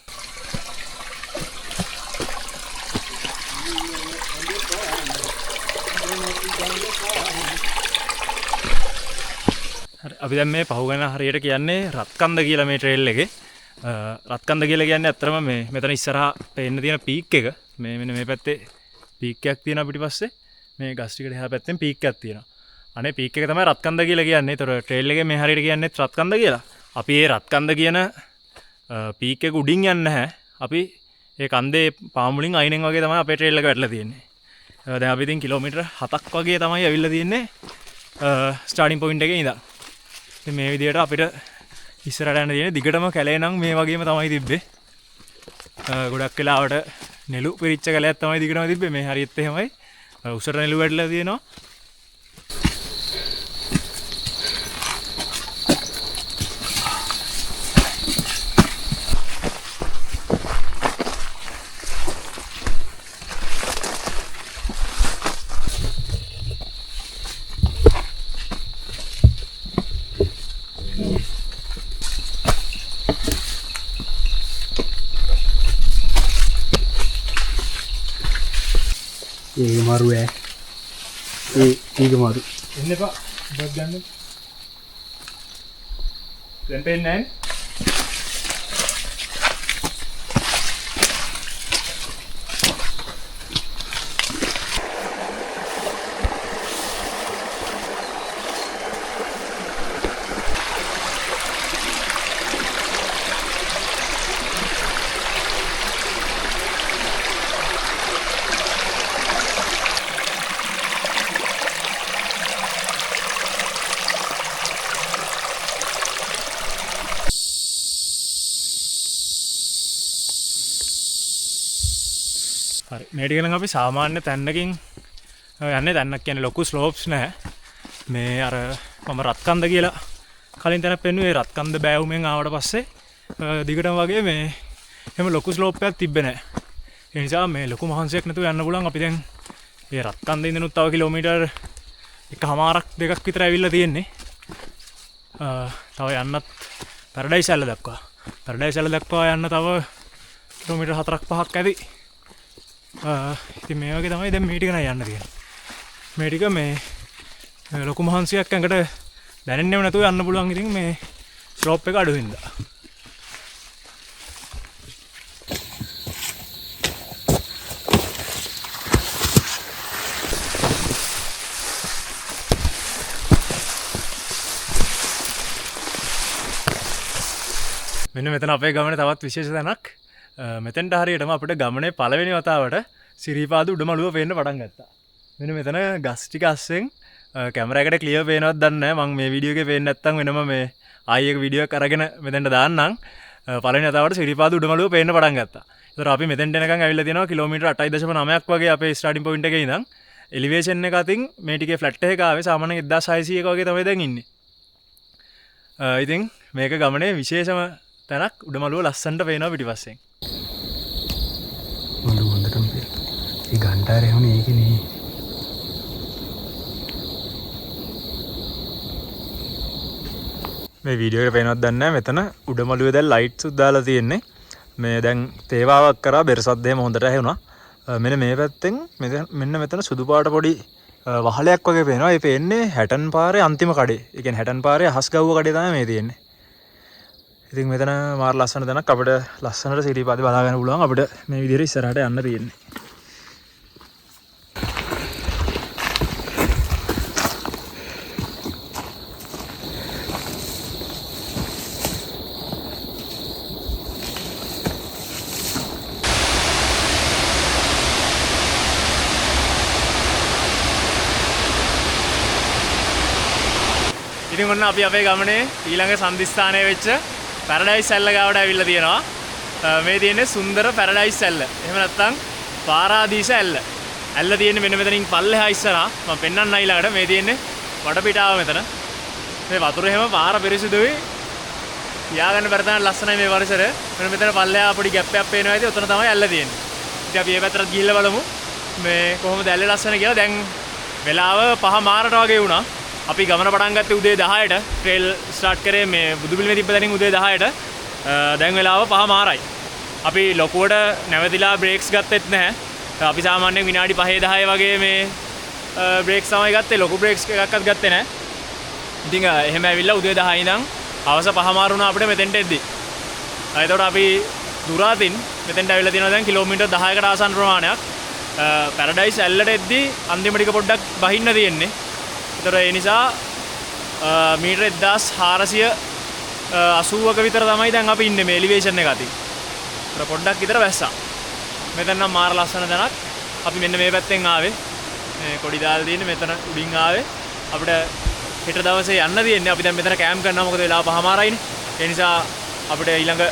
හරි, අපි දැන් මේ පහුගෙන හරියට කියන්නේ රත්කන්ද කියලා මේ ට්‍රේල් එකේ. රත්කන්ද කියලා කියන්නේ ඇත්තටම මේ මෙතන ඉස්සරහා පේන්න තියෙන පීක් එක. මේ මෙන්න මේ පැත්තේ පීක් එකක් තියෙනවා පිටිපස්සේ. මේ ගස් ටිකට එහා පැත්තෙන් පීක් එකක් තියෙනවා. අනේ පීක් එක තමයි රත්කන්ද කියලා කියන්නේ. ඒතර ට්‍රේල් එකේ මේ හරියට කියන්නේ රත්කන්ද කියලා. අපි ඒ රත්කන්ද කියන පීක් එක උඩින් යන්නේ නැහැ. අපි ඒ කන්දේ පාමුලින් අයිනෙන් වගේ තමයි අපේ ට්‍රේල් එක වැටලා තියෙන්නේ. දැන් අපි ඉතින් කිලෝමීටර් 7ක් වගේ තමයි ඇවිල්ලා තියෙන්නේ ස්ටාර්ටින් පොයින්ට් එකේ ඉඳන්. ඉතින් මේ විදියට අපිට ඉස්සරහට යන්න තියෙන්නේ. දිගටම කැලේ නම් මේ වගේම තමයි තිබ්බේ. ගොඩක් වෙලාවට නෙළු පිරිච්ච කැලයක් තමයි දිගටම තිබ්බේ. මේ හරියත් එහෙමයි. උසට නෙළු වැටලා තියෙනවා. ඒක මරු ඈ. ඒ ඒක මරු. එන්න එපා. බස් ගන්න. දැන් පේන්නේ නැහැ. හරි, මේ ටික නම් අපි සාමාන්‍ය තැන්නකින් යන්නේ. තැන්නක් කියන්නේ ලොකු ස්ලෝප්ස් නෑ. මේ අර මම රත්කන්ද කියලා කලින් තැනක් පෙන්නුවේ. ඒ රත්කන්ද බෑවුමෙන් ආවට පස්සේ දිගටම වගේ මේ එහෙම ලොකු ස්ලෝප් එකක් තිබ්බේ නෑ. ඒ නිසා මේ ලොකු මහන්සියක් නැතුව යන්න පුළුවන්. අපි දැන් මේ රත්කන්ද ඉඳනුත් තව කිලෝමීටර් 1.5ක් 2ක් විතර ඇවිල්ලා තියෙන්නේ. තව යන්නත් පැරඩයිස් ඇල්ල දක්වා. පැරඩයිස් ඇල්ල දක්වා යන්න තව කිලෝමීටර් 4ක් 5ක් ඇති. ඉතින් මේ වගේ තමයි දැන් මේ ටික නම් යන්න තියෙන්නේ. මේ ටික මේ ලොකු මහන්සියක් ඇඟට දැනෙන්නේම නැතුව යන්න පුළුවන්. ඉතින් මේ ස්ලෝප් එක අඩු හින්දා. මෙන්න මෙතන අපේ ගමනේ තවත් විශේෂ තැනක්. මෙතෙන්ට හරියටම අපිට ගමනේ පළවෙනි වතාවට සිරිපාද උඩමළුව පේන්න පටන් ගත්තා. මෙන්න මෙතන ගස් ටික අස්සෙන් කැමරා එකට ක්ලියර් පේනවද දන්නේ නැහැ. මං මේ වීඩියෝ එකේ පේන්නේ නැත්තම් වෙනම මේ ආයි එක වීඩියෝ එකක් අරගෙන මෙතෙන්ට දාන්නම්. පළවෙනි වතාවට සිරිපාද උඩමළුව පේන්න පටන් ගත්තා. ඒතර අපි මෙතෙන්ට එනකන් ඇවිල්ලා තියෙනවා කිලෝමීටර් 8.9ක් වගේ අපේ ස්ටාර්ටින් පොයින්ට් එකේ ඉඳන්. එලිවේෂන් එක අතින් මේ ටිකේ ෆ්ලැට් එක ආවේ සාමාන්‍යයෙන් 1600ක වගේ තමයි දැන් ඉන්නේ. ඉතින් මේක ගමනේ විශේෂම තැනක්. උඩමළුව ලස්සනට පේනවා පිටිපස්සෙන්. මලු හොඳටම පේනවා. ඒ ඝන්ටාරය වුණේ ඒකේ නේ. මේ වීඩියෝ එකට පේනවද දන්නේ නැහැ. මෙතන උඩමළුවේ දැන් ලයිට්ස් උත් දාලා තියෙන්නේ. මේ දැන් තේවාවක් කරා බෙර සද්ද එහෙම හොඳට ඇහුණා. මෙන්න මේ පැත්තෙන් මෙන්න මෙතන සුදු පාට පොඩි වහලයක් වගේ පේනවා. ඒ පේන්නේ හැටන් පාරේ අන්තිම කඩේ. ඒ කියන්නේ හැටන් පාරේ අහස් ගව්ව කඩේ තමයි මේ තියෙන්නේ. ඉතින් මෙතන මාර ලස්සන තැනක්. අපිට ලස්සනට සිරිපාදේ බලා ගන්න පුළුවන්. අපිට මේ විදිහට ඉස්සරහට යන්න තියෙන්නේ. ඉතින් ඔන්න අපි අපේ ගමනේ ඊළඟ සන්ධිස්ථානය වෙච්ච පැරඩයිස් ඇල්ල ගාවට ඇවිල්ලා තියෙනවා. මේ තියෙන්නේ සුන්දර පැරඩයිස් ඇල්ල. එහෙම නැත්නම් පාරාදීස ඇල්ල. ඇල්ල තියෙන්නේ මෙන්න මෙතනින් පල්ලෙහා ඉස්සරහා. මම පෙන්වන්න ඊළඟට මේ තියෙන්නේ වටපිටාව මෙතන. මේ වතුර එහෙම පාර පිරිසිදුයි. තියාගන්න බැරි තරම් ලස්සනයි මේ පරිසරය. මෙන්න මෙතන පල්ලෙහා පොඩි ගැප් එකක් පේනවා ඇති. ඔතන තමයි ඇල්ල තියෙන්නේ. ඉතින් අපි මේ පැත්තට ගිහිල්ලා බලමු මේ කොහොමද ඇල්ල ලස්සන කියලා. දැන් වෙලාව 5:00 වගේ වුණා. අපි ගමන පටන් ගත්තේ උදේ 10ට. ට්‍රේල් ස්ටාර්ට් කරේ මේ බුදුපිළිමේ තිබ්බ තැනින් උදේ 10ට. දැන් වෙලාව 5:00යි. අපි ලොකුවට නැවතිලා බ්‍රේක්ස් ගත්තෙත් නැහැ. අපි සාමාන්‍යයෙන් විනාඩි 5 10 වගේ මේ බ්‍රේක්ස් තමයි ගත්තේ. ලොකු බ්‍රේක්ස් එකක්වත් ගත්තේ නැහැ. ඉතින් එහෙම ඇවිල්ලා උදේ 10 ඉඳන් හවස 5:00 වුණා අපිට මෙතෙන්ට එද්දි. එතකොට අපි දුර අතින් මෙතෙන්ට ඇවිල්ලා තියෙනවා දැන් කිලෝමීටර් 10කට ආසන්න ප්‍රමාණයක්. පැරඩයිස් ඇල්ලට එද්දි අන්තිම ටික පොඩ්ඩක් බහින්න තියෙන්නේ. ඒතර ඒ නිසා මීටර් 1480ක විතර තමයි දැන් අපි ඉන්නේ මේ එලිවේෂන් එක අතින්. ඒතර පොඩ්ඩක් විතර වැස්සා. මෙතන නම් මාර ලස්සන තැනක්. අපි මෙන්න මේ පැත්තෙන් ආවේ. මේ කොඩි දාලා තියෙන්නේ මෙතන උඩින් ආවේ. අපිට හෙට දවසේ යන්න තියෙන්නේ. අපි දැන් මෙතන කැම්ප් කරනවා මොකද වෙලාව 5:00යිනේ. ඒ නිසා අපිට ඊළඟ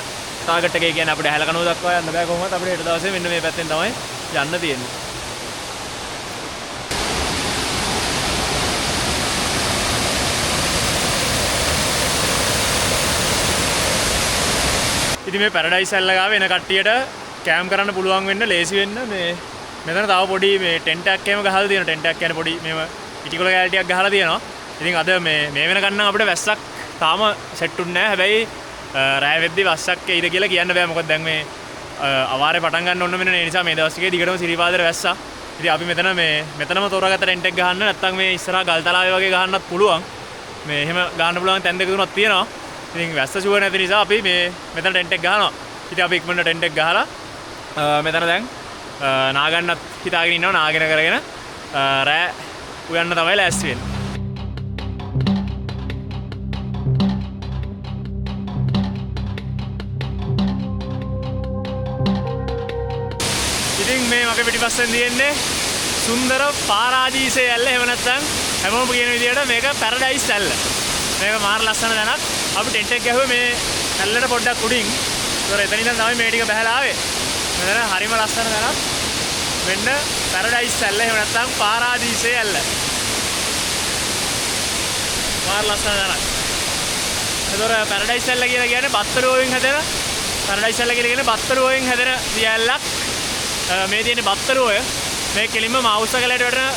ටාගට් එකේ කියන්නේ අපිට හැලකනුව දක්වා යන්න බෑ කොහොමවත්. අපිට හෙට දවසේ මෙන්න මේ පැත්තෙන් තමයි යන්න තියෙන්නේ. ඉතින් මේ පැරඩයිස් ඇල්ල ගාව එන කට්ටියට කැම්ප් කරන්න පුළුවන් වෙන්න ලේසි වෙන්න මේ මෙතන තව පොඩි මේ ටෙන්ට් එකක් එහෙම ගහලා තියෙනවා. ටෙන්ට් එකක් කියන්නේ පොඩි මේව ඉටිකොල කෑලි ටිකක් ගහලා තියෙනවා. ඉතින් අද මේ වෙනකන් නම් අපිට වැස්සක් තාම සෙට් වුන්නේ නැහැ. හැබැයි රෑ වෙද්දි වැස්සක් එයිද කියලා කියන්න බෑ. මොකද දැන් මේ අවාරේ පටන් ගන්න ඕන වෙන නිසා මේ දවස් ටිකේ දිගටම සිරිපාදර වැස්සා. ඉතින් අපි මෙතන මේ මෙතනම තෝරාගත්ත ටෙන්ට් එක ගහන්න නැත්නම් මේ ඉස්සරහා ගල්තලාවේ වගේ ගහන්නත් පුළුවන්. මේ එහෙම ගහන්න පුළුවන් තැන් දෙක තුනක් තියෙනවා. ඉතින් වැස්ස ෂුවර් නැති නිසා අපි මේ මෙතන ටෙන්ට් එක ගහනවා. ඉතින් අපි ඉක්මනට ටෙන්ට් එක ගහලා මෙතන දැන් නාගන්නත් හිතාගෙන ඉන්නවා. නාගෙන කරගෙන රෑ උයන්න තමයි ලෑස්ති වෙන්නේ. ඉතින් මේ මගේ පිටිපස්සෙන් තියෙන්නේ සුන්දර පාරාදීසය ඇල්ල. එහෙම නැත්නම් හැමෝම කියන විදියට මේක පැරඩයිස් ඇල්ල. මේක මාර ලස්සන තැනක්. අපි ටෙන්ට් එක ගැහුවේ මේ ඇල්ලට පොඩ්ඩක් උඩින්. ඒතර එතන ඉඳන් තමයි මේ ටික බහලා ආවේ. මෙතන හරිම ලස්සන තැනක්. මෙන්න පැරඩයිස් ඇල්ල. එහෙම නැත්නම් පාරාදීසය ඇල්ල. මාර ලස්සන තැනක්. ඒතර පැරඩයිස් ඇල්ල කියලා කියන්නේ බත්තරු වලින් හැදෙන පැරඩයිස් ඇල්ල කියලා කියන්නේ බත්තරු වලින් හැදෙන දිය ඇල්ලක්. මේ තියෙන බත්තරු ඔය මේ කෙලින්ම මවුස් කැලයට වැටෙන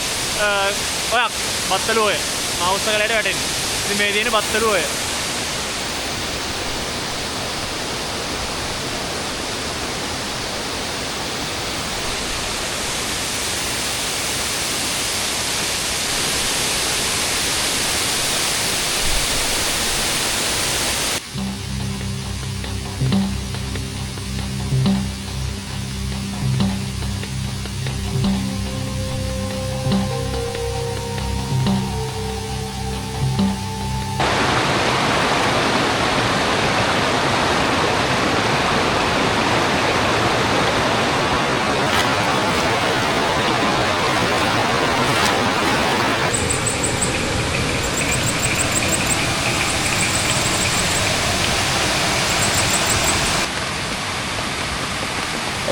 ඔයක් බත්තරු ඔය මවුස් කැලයට වැටෙන්නේ. ඉතින් මේ තියෙන බත්තරු ඔය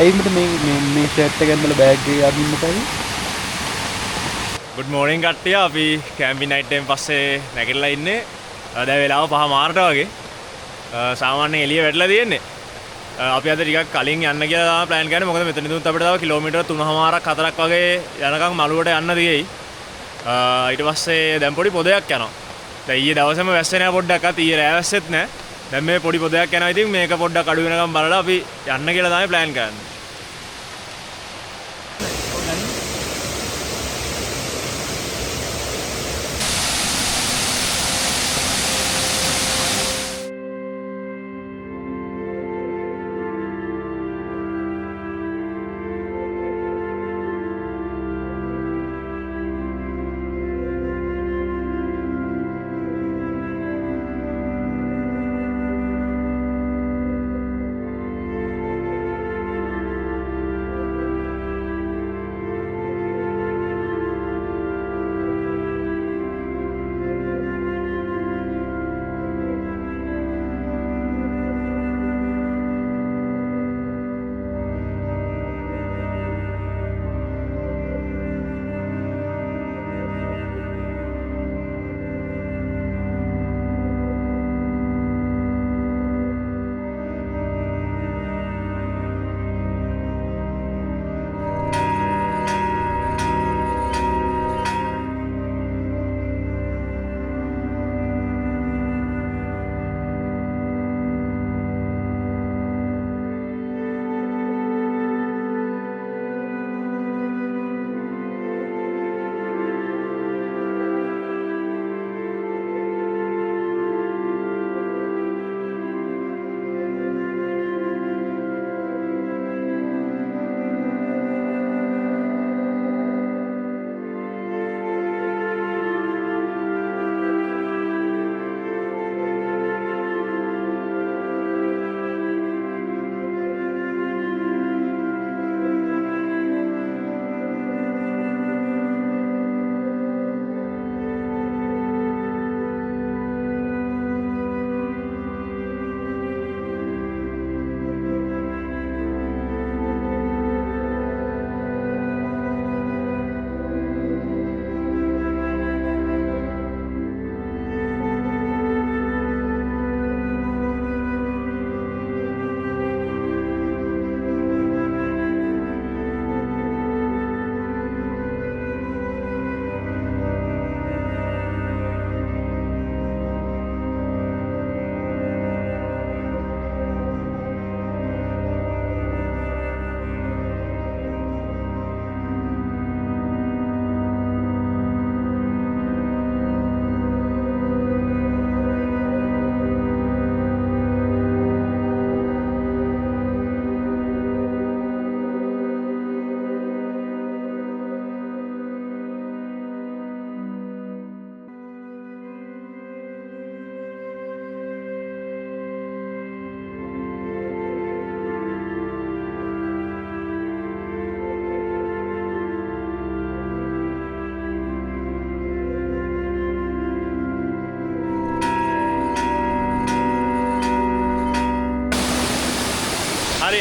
ඇයි මට මේ මේ මේ ෂර්ට් එක ඇඳලා බෑග් එක අදින්න බැරි? ගුඩ් මෝර්නින් කට්ටිය. අපි කැම්පින් නයිට් එකෙන් පස්සේ නැගිටලා ඉන්නේ. දැන් වෙලාව 5:00 වගේ. සාමාන්‍යයෙන් එළිය වැටලා තියෙන්නේ. අපි අද ටිකක් කලින් යන්න කියලා තමයි ප්ලෑන් කරන්නේ. මොකද මෙතන ඉඳන් අපිට තව කිලෝමීටර් 3.5ක් 4ක් වගේ යනකම් මළුවට යන්න තියෙයි. ඊට පස්සේ දැන් පොඩි පොදයක් යනවා. දැන් ඊයේ දවසේම වැස්සේ නෑ පොඩ්ඩක්වත්. ඊයේ රෑ වැස්සෙත් නෑ. දැන් මේ පොඩි පොදයක් යනවා. ඉතින් මේක පොඩ්ඩක් අඩු වෙනකම් බලලා අපි යන්න කියලා තමයි ප්ලෑන් කරන්නේ.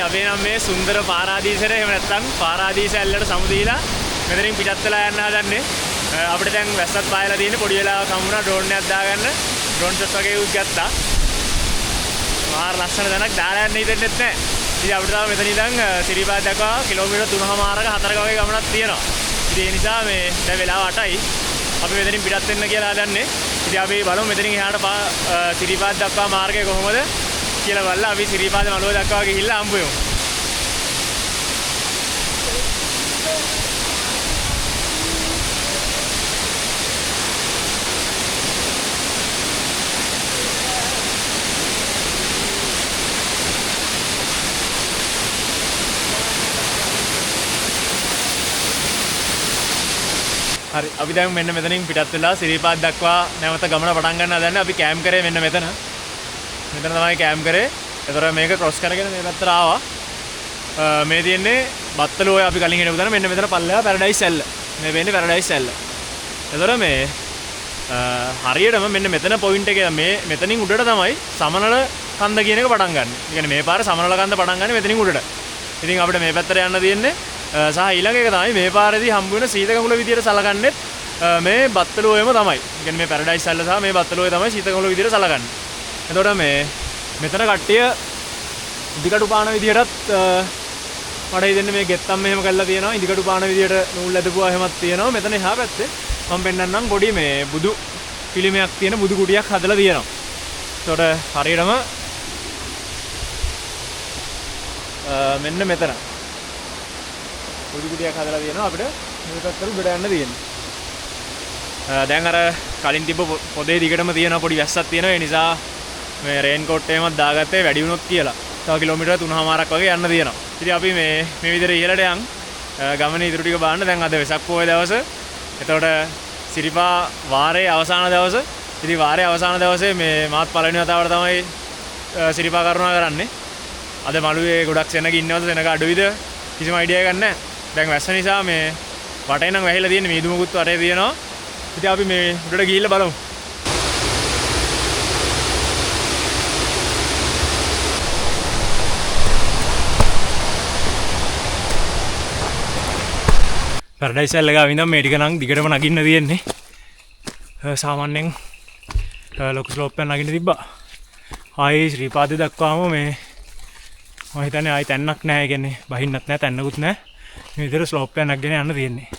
අපි නම් මේ සුන්දර පාරාදීසයට එහෙම නැත්නම් පාරාදීස ඇල්ලට සමු දීලා මෙතනින් පිටත් වෙලා යන්න හදන්නේ. අපිට දැන් වැස්සත් පායලා තියෙන්නේ, පොඩි වෙලාවක් හම්බුණා ඩ්‍රෝන් එකක් දාගන්න. ඩ්‍රෝන් ෂොට් වගේ උත් ගත්තා. මාර ලස්සන තැනක්, දාලා යන්න හිතෙන්නෙත් නෑ. ඉතින් අපිට තව මෙතන ඉඳන් සිරිපාද දක්වා කිලෝමීටර් 3.5ක 4ක වගේ ගමනක් තියෙනවා. ඉතින් ඒ නිසා මේ දැන් වෙලාව 8යි. අපි මෙතනින් පිටත් වෙන්න කියලා හදන්නේ. ඉතින් අපි බලමු මෙතනින් එහාට සිරිපාද දක්වා මාර්ගය කොහොමද කියලා බලලා අපි සිරිපාද මළුව දක්වා ගිහිල්ලා හම්බ වෙමු. හරි, අපි දැන් මෙන්න මෙතනින් පිටත් වෙලා සිරිපාද දක්වා නැවත ගමන පටන් ගන්න හදන්නේ. අපි කැම්ප් කරේ මෙන්න මෙතන. මෙතන තමයි කැම්ප් කරේ. ඒතර මේක ක්‍රොස් කරගෙන මේ පැත්තට ආවා. මේ තියෙන්නේ බත්තලු ඔය අපි කලින් හිටපු තැන. මෙන්න මෙතන පල්ලෙහා පැරඩයිස් ඇල්ල. මේ වෙන්නේ පැරඩයිස් ඇල්ල. ඒතර මේ හරියටම මෙන්න මෙතන පොයින්ට් එකේ මේ මෙතනින් උඩට තමයි සමනල කන්ද කියන එක පටන් ගන්න. ඒ කියන්නේ මේ පාර සමනල කන්ද පටන් ගන්න මෙතනින් උඩට. ඉතින් අපිට මේ පැත්තට යන්න තියෙන්නේ. සහ ඊළඟ එක තමයි මේ පාරේදී හම්බ වෙන සීත කඳුල විදියට සලකන්නේත් මේ බත්තලු ඔයම තමයි. ඒ කියන්නේ මේ පැරඩයිස් ඇල්ල සහ මේ බත්තලු ඔය තමයි සීත කඳුල විදියට සලකන්නේ. එතකොට මේ මෙතන කට්ටිය ඉදිකටු පාන විදියටත් මට හිතෙන්නේ මේ ගෙත්තම් මෙහෙම කරලා තියෙනවා. ඉදිකටු පාන විදියට නූල් ඇදපුවා එහෙමත් තියෙනවා. මෙතන එහා පැත්තේ මම පෙන්නන්නම් පොඩි මේ බුදු පිළිමයක් තියෙන බුදු කුටියක් හදලා තියෙනවා. එතකොට හරියටම මෙන්න මෙතන බුදු කුටියක් හදලා තියෙනවා. අපිට මේ පැත්තට උඩට යන්න තියෙන්නේ. දැන් අර කලින් තිබ්බ පොදේ දිගටම තියෙන පොඩි වැස්සක් තියෙනවා. ඒ නිසා මේ රේන් කෝට් එකමත් දාගත්තේ වැඩි වුණොත් කියලා. තව කිලෝමීටර 3.5ක් වගේ යන්න තියෙනවා. ඉතින් අපි මේ විදිහට ඉහළට යන් ගමනේ ඉතුරු ටික බලන්න. දැන් අද වෙසක් පොහොය දවස. එතකොට සිරිපා වාරයේ අවසාන දවස. ඉතින් වාරයේ අවසාන දවසේ මේ මාත් පළවෙනි වතාවට තමයි සිරිපා කරුණා කරන්නේ. අද මළුවේ ගොඩක් සෙනග ඉන්නවද සෙනග අඩුයිද කිසිම අයිඩියා එකක් නැහැ. දැන් වැස්ස නිසා මේ වටේ නම් වැහිලා තියෙන්නේ, මීදුමකුත් වටේ තියෙනවා. ඉතින් අපි මේ උඩට ගිහිල්ලා බලමු. පැරඩයිස් ඇල්ල ගාව ඉඳන් මේ ටික නම් දිගටම නගින්න තියෙන්නේ. සාමාන්‍යයෙන් ලොකු ස්ලෝප් එකක් නගින්න තිබ්බා. ආයේ ශ්‍රීපාදේ දක්වාම මේ මම හිතන්නේ ආයි තැන්නක් නෑ. ඒ කියන්නේ බහින්නත් නෑ, තැන්නකුත් නෑ. මේ විදිහට ස්ලෝප් එකක් නගගෙන යන්න තියෙන්නේ.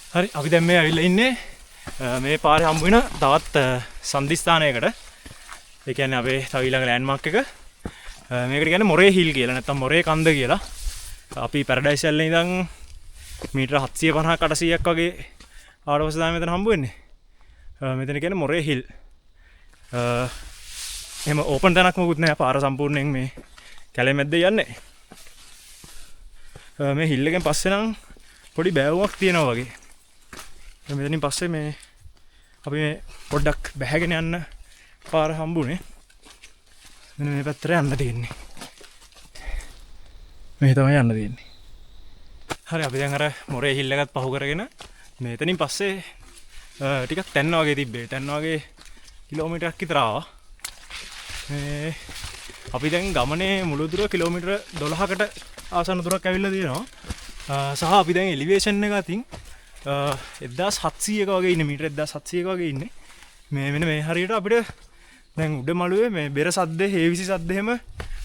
හරි, අපි දැන් මේ ඇවිල්ලා ඉන්නේ මේ පාරේ හම්බ වෙන තවත් සන්ධිස්ථානයකට. ඒ කියන්නේ අපේ තව ඊළඟ ලෑන්ඩ්මාර්ක් එක. මේකට කියන්නේ මොරේ හිල් කියලා, නැත්නම් මොරේ කන්ද කියලා. අපි පැරඩයිස් ඇල්ලේ ඉඳන් මීටර 750ක් 800ක් වගේ ආවට පස්සේ තමයි මෙතන හම්බ වෙන්නේ. මෙතන කියන්නේ මොරේ හිල්. එහෙම ඕපන් තැනක් මොකුත් නෑ. පාර සම්පූර්ණයෙන් මේ කැලේ මැද්දේ යන්නේ. මේ හිල් එකෙන් පස්සේ නම් පොඩි බෑවුමක් තියෙනවා වගේ. මෙතනින් පස්සේ මේ අපි මේ පොඩ්ඩක් බැහැගෙන යන්න පාර හම්බුනේ. මෙන්න මේ පැත්තට යන්න තියෙන්නේ. මේ තමයි යන්න තියෙන්නේ. හරි, අපි දැන් අර මොරේ හිල් එකත් පහු කරගෙන මෙතනින් පස්සේ ටිකක් තැන්න වගේ තිබ්බේ. තැන්න වගේ කිලෝමීටරයක් විතර ආවා. මේ අපි දැන් ගමනේ මුළු දුර කිලෝමීටර 12කට ආසන්න දුරක් ඇවිල්ලා තියෙනවා. සහ අපි දැන් එලිවේෂන් එක අතින් 1700ක වගේ ඉන්නේ, මීටර 1700ක වගේ ඉන්නේ. මේ මෙන්න මේ හරියට අපිට දැන් උඩ මළුවේ මේ බෙර සද්ද, හේවිසි සද්ද එහෙම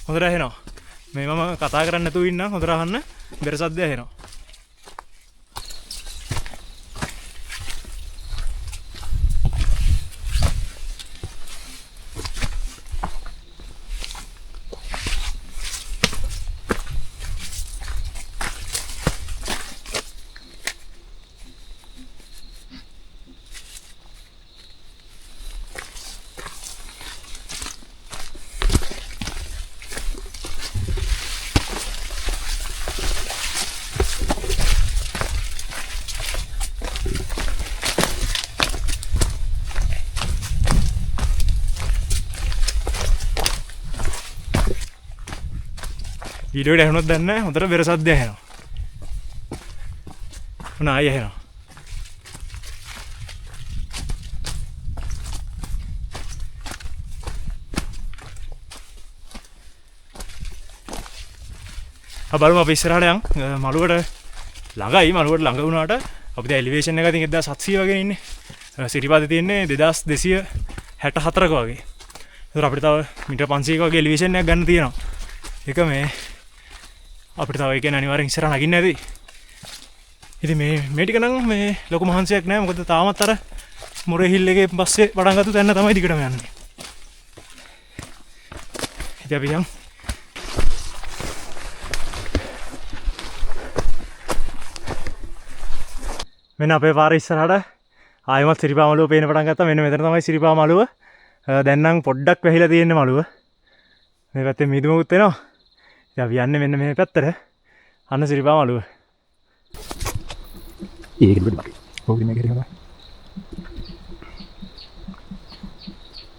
හොඳට ඇහෙනවා. මේ මම කතා කරන්නේ නැතුව ඉන්නම්, හොඳට අහන්න බෙර සද්ද ඇහෙනවා. වීඩියෝ එකට ඇහුණොත් දන්නේ නැහැ. හොඳට බෙර සද්ද ඇහෙනවා. ඔන්න ආයෙ ඇහෙනවා. බලමු අපි ඉස්සරහට යන්. මළුවට ළඟයි. මළුවට ළඟ වුණාට අපි දැන් එලිවේෂන් එක ඉතින් 1700 වගේ ඉන්නේ. සිරිපාදේ තියෙන්නේ 2264ක වගේ. ඒතර අපිට තව මීටර් 500ක වගේ එලිවේෂන් එකක් ගන්න තියෙනවා. ඒක මේ අපිට තව ඒ කියන්නේ අනිවාර්යෙන් ඉස්සරහ නගින්න ඇති. ඉතින් මේ ටික නම් මේ ලොකු මහන්සියක් නෑ. මොකද තාමත් අර මොරේ හිල් එකේ පස්සේ පටන් ගත්ත තැන තමයි දිගටම යන්නේ. ඉතින් අපි යන්. මෙන්න අපේ පාර ඉස්සරහට ආයෙමත් සිරිපා මළුව පේන පටන් ගත්තා. මෙන්න මෙතන තමයි සිරිපා මළුව. දැන් නම් පොඩ්ඩක් වැහිලා තියෙන්නේ මළුව. මේ පැත්තේ මීදුමකුත් එනවා. ඉතින් අපි යන්නේ මෙන්න මේ පැත්තට. අන්න සිරිපා මළුව. ඒක නෙමෙයි. ඔව් මේක හරි හොඳයි.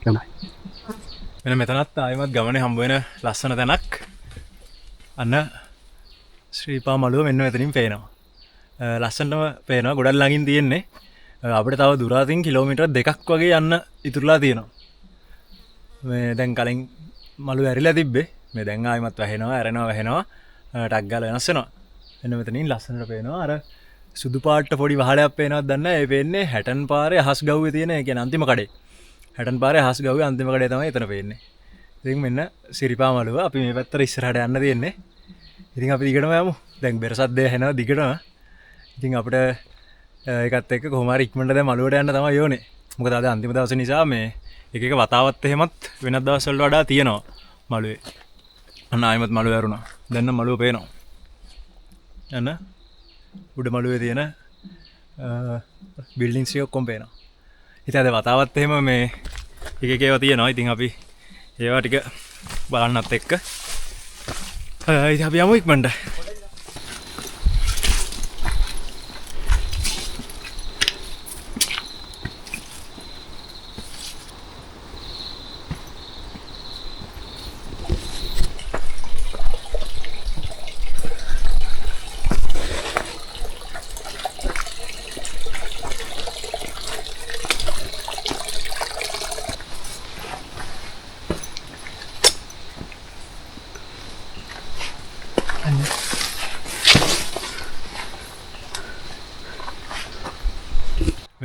හොඳයි. මෙන්න මෙතනත් ආයෙමත් ගමනේ හම්බ වෙන ලස්සන තැනක්. අන්න ශ්‍රීපා මළුව මෙන්න මෙතනින් පේනවා. ලස්සනටම පේනවා. ගොඩක් ළඟින් තියෙන්නේ. අපිට තව දුර අතින් කිලෝමීටර් 2ක් වගේ යන්න ඉතුරුලා තියෙනවා. මේ දැන් කලින් මළුව ඇරිලා තිබ්බේ. මේ දැන් ආයෙමත් වැහෙනවා, ඇරෙනවා, වැහෙනවා. ටක් ගාලා වෙනස් වෙනවා. මෙන්න මෙතනින් ලස්සනට පේනවා. අර සුදු පාට පොඩි වහලයක් පේනවද දන්නේ නැහැ. ඒ පේන්නේ හැටන් පාරේ අහස් ගව්වේ තියෙන, ඒ කියන්නේ අන්තිම කඩේ. හැටන් පාරේ අහස් ගව්වේ අන්තිම කඩේ තමයි එතන පේන්නේ. ඉතින් මෙන්න සිරිපා මළුව. අපි මේ පැත්තට ඉස්සරහට යන්න තියෙන්නේ. ඉතින් අපි දිගටම යමු. දැන් බෙර සද්දය ඇහෙනවා දිගටම. ඉතින් අපිට ඒකත් එක්ක කොහොම හරි ඉක්මනට දැන් මළුවට යන්න තමයි ඕනේ. මොකද අද අන්තිම දවසේ නිසා මේ එක එක වතාවත් එහෙමත් වෙනත් දවස් වලට වඩා තියෙනවා මළුවේ. අන්න ආයෙමත් මළුව ඇරුණා. දැන් නම් මළුව පේනවා. අන්න උඩ මළුවේ තියෙන බිල්ඩින්ග්ස් ටික ඔක්කොම පේනවා. ඉතින් අද වතාවත් එහෙම මේ එක එක ඒවා තියෙනවා. ඉතින් අපි ඒවා ටික බලන්නත් එක්ක ඉතින් අපි යමු ඉක්මනට.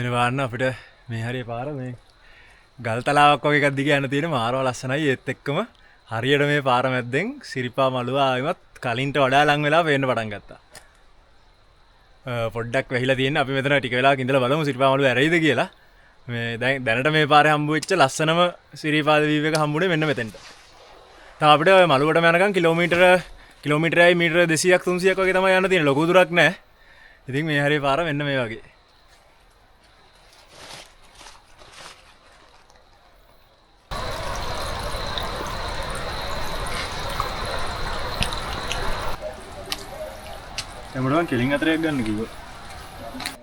මෙන්න බලන්න අපිට මේ හරිය පාර මේ ගල් තලාවක් වගේ එකක් දිගේ යන්න තියෙන මාරව ලස්සනයි. ඒත් එක්කම හරියට මේ පාර මැද්දෙන් සිරිපා මළුව ආයෙමත් කලින්ට වඩා ලං වෙලා පේන්න පටන් ගත්තා. පොඩ්ඩක් වැහිලා තියෙන අපි මෙතන ටික වෙලාවක් ඉඳලා බලමු සිරිපා මළුව ඇරෙයිද කියලා. මේ දැන් දැනට මේ පාරේ හම්බ වෙච්ච ලස්සනම සිරිපාද වීව් එක හම්බුනේ මෙන්න මෙතෙන්ට. තව අපිට ඔය මළුවටම යනකම් කිලෝමීටරයි මීටර 200ක් 300ක් වගේ තමයි යන්න තියෙන්නේ. ලොකු දුරක් නෑ. ඉතින් මේ හරිය පාර මෙන්න මේ වගේ. එමුණන් කෙලින් අතරයක් ගන්න කිව්වා.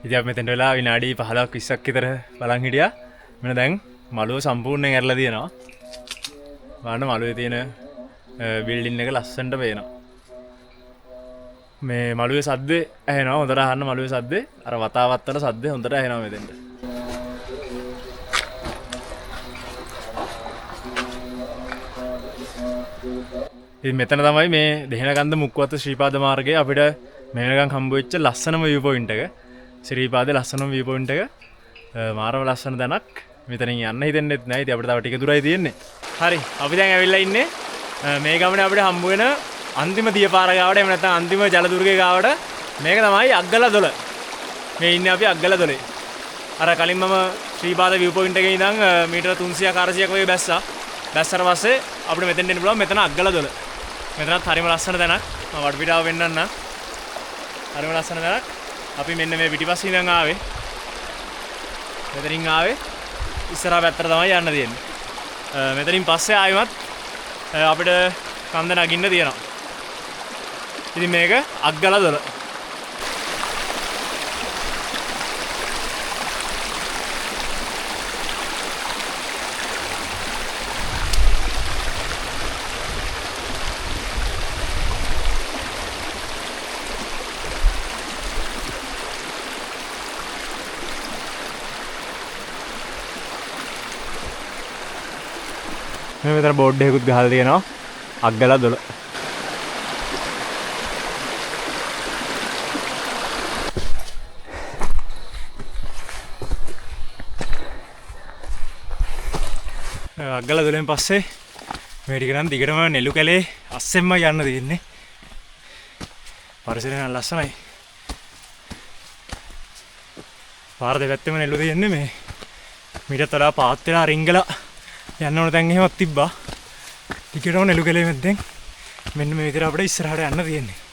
ඉතින් අපි මෙතෙන්ට වෙලා විනාඩි 15ක් 20ක් විතර බලන් හිටියා. මෙන්න දැන් මළුව සම්පූර්ණයෙන් ඇරලා තියෙනවා. බලන්න මළුවේ තියෙන බිල්ඩින් එක ලස්සනට පේනවා. මේ මළුවේ සද්දේ ඇහෙනවා. හොඳට අහන්න මළුවේ සද්දේ. අර වතාවත් වල සද්දේ හොඳට ඇහෙනවා මෙතෙන්ට. ඉතින් මෙතන තමයි මේ දෙහෙනකන්ද මුක්වත්ත ශ්‍රීපාද මාර්ගයේ අපිට මේ වෙනකන් හම්බ වෙච්ච ලස්සනම විව් පොයින්ට් එක. ශ්‍රීපාදේ ලස්සනම විව් පොයින්ට් එක. මාරම ලස්සන තැනක්. මෙතනින් යන්න හිතෙන්නෙත් නෑ. ඉතින් අපිට තව ටික දුරයි තියෙන්නේ. හරි. අපි දැන් ඇවිල්ලා ඉන්නේ මේ ගමනේ අපිට හම්බ වෙන අන්තිම දිය පාර ගාවට, එහෙම නැත්නම් අන්තිම ජල දුර්ගය ගාවට. මේක තමයි අග්ගලදොල. මේ ඉන්නේ අපි අග්ගලදොලේ. අර කලින් මම ශ්‍රීපාද විව් පොයින්ට් එකේ ඉඳන් මීටර 300ක් 400ක් වගේ බැස්සා. බැස්සට පස්සේ අපිට මෙතෙන්ට එන්න පුළුවන්. මෙතන අග්ගලදොල. මෙතනත් හරිම ලස්සන තැනක්. මම වටපිටාව පෙන්නන්නම්. හරිම ලස්සන තැනක්. අපි මෙන්න මේ පිටිපස්සේ ඉඳන් ආවේ. මෙතනින් ආවේ. ඉස්සරහා පැත්තට තමයි යන්න තියෙන්නේ. මෙතනින් පස්සේ ආයෙමත් අපිට කන්ද නගින්න තියෙනවා. ඉතින් මේක අග්ගලදොල. මේ මෙතන බෝඩ් එකකුත් ගහලා තියෙනවා අග්ගලදොල. අග්ගලදොලෙන් පස්සේ මේ ටික නම් දිගටම නෙළු කැලේ අස්සෙන්ම යන්න තියෙන්නේ. පරිසරය නම් ලස්සනයි. පාර දෙපැත්තෙම නෙළු තියෙන්නේ. මේ මීටත් වඩා පාත් වෙලා රිංගලා යන්න ඕන තැන් එහෙමත් තිබ්බා. දිගටම නෙළු කැලේ මැද්දෙන් මෙන්න මේ විදිහට අපිට ඉස්සරහට යන්න තියෙන්නේ.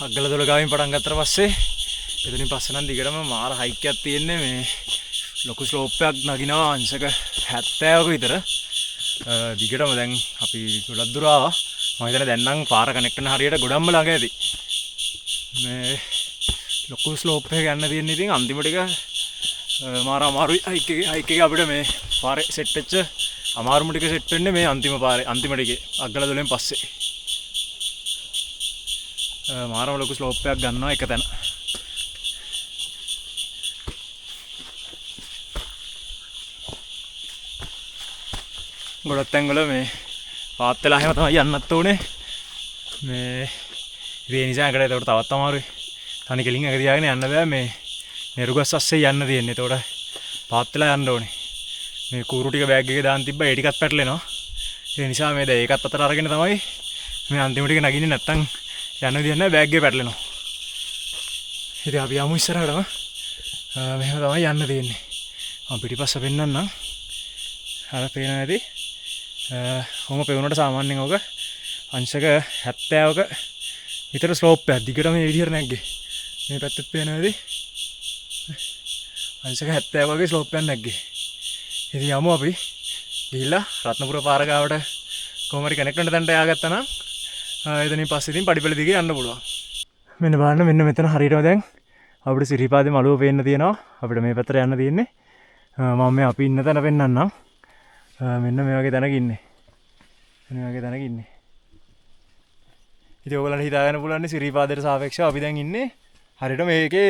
අග්ගලදොල ගාවින් පටන් ගත්තට පස්සේ එතනින් පස්සේ නම් දිගටම මාර හයික් එකක් තියෙන්නේ. මේ ලොකු ස්ලෝප් එකක් නගිනවා අංශක 70ක විතර. දිගටම දැන් අපි ගොඩක් දුර ආවා. මම හිතන්නේ දැන් නම් පාර කනෙක්ට් වෙන හරියට ගොඩක්ම ළඟ ඇති. මේ ලොකු ස්ලෝප් එකක යන්න තියෙන්නේ. ඉතින් අන්තිම ටික මාර අමාරුයි හයික් එකේ. හයික් එකේ අපිට මේ පාරේ සෙට් වෙච්ච අමාරුම ටික සෙට් වෙන්නේ මේ අන්තිම පාරේ අන්තිම ටිකේ අග්ගලදොලෙන් පස්සේ. මාරම ලොකු ස්ලෝප් එකක් ගන්නවා එක තැන. ගොඩක් තැන්වල මේ පාත් වෙලා එහෙම තමයි යන්නත් ඕනේ. මේ ඉතින් ඒ නිසා එකට ඒකට තවත් අමාරුයි. තනි කෙලින් එක තියාගෙන යන්න බෑ. මේ නෙරුගස් අස්සේ යන්න තියෙන්නේ. ඒතකොට පාත් වෙලා යන්න ඕනේ. මේ කූරු ටික බෑග් එකේ දාන් තිබ්බා ඒ ටිකත් පැටලෙනවා. ඒ නිසා මේ දැන් ඒකත් අතට අරගෙන තමයි මේ අන්තිම ටික නගින්නේ. නැත්තම් යන්න විදියක් නැහැ, බෑග් එකේ පැටලෙනවා. ඉතින් අපි යමු ඉස්සරහටම. මෙහෙම තමයි යන්න තියෙන්නේ. මම පිටිපස්ස පෙන්නන්නම්. අර පේනවා ඇති. කොහොම පෙවුනට සාමාන්‍යයෙන් ඔක අංශක 70ක විතර ස්ලෝප් එකක් දිගටම මේ විදිහට නැග්ගේ. මේ පැත්තෙත් පේනවා ඇති. අංශක 70 වගේ ස්ලෝප් එකක් නැග්ගේ. ඉතින් යමු අපි ගිහිල්ලා රත්නපුර පාර ගාවට කොහොම හරි කනෙක්ට් වෙන තැනට යාගත්තා නම් එතනින් පස්සේ ඉතින් පඩිපෙළ දිගේ යන්න පුළුවන්. මෙන්න බලන්න, මෙන්න මෙතන හරියටම දැන් අපිට සිරිපාදේ මළුව පේන්න තියෙනවා. අපිට මේ පැත්තට යන්න තියෙන්නේ. මම මේ අපි ඉන්න තැන පෙන්නන්නම්. මෙන්න මේ වගේ තැනක ඉන්නේ. මෙන්න මේ වගේ තැනක ඉන්නේ. ඉතින් ඔයගොල්ලන්ට හිතා ගන්න පුළුවන් සිරිපාදයට සාපේක්ෂව අපි දැන් ඉන්නේ හරියට මේකේ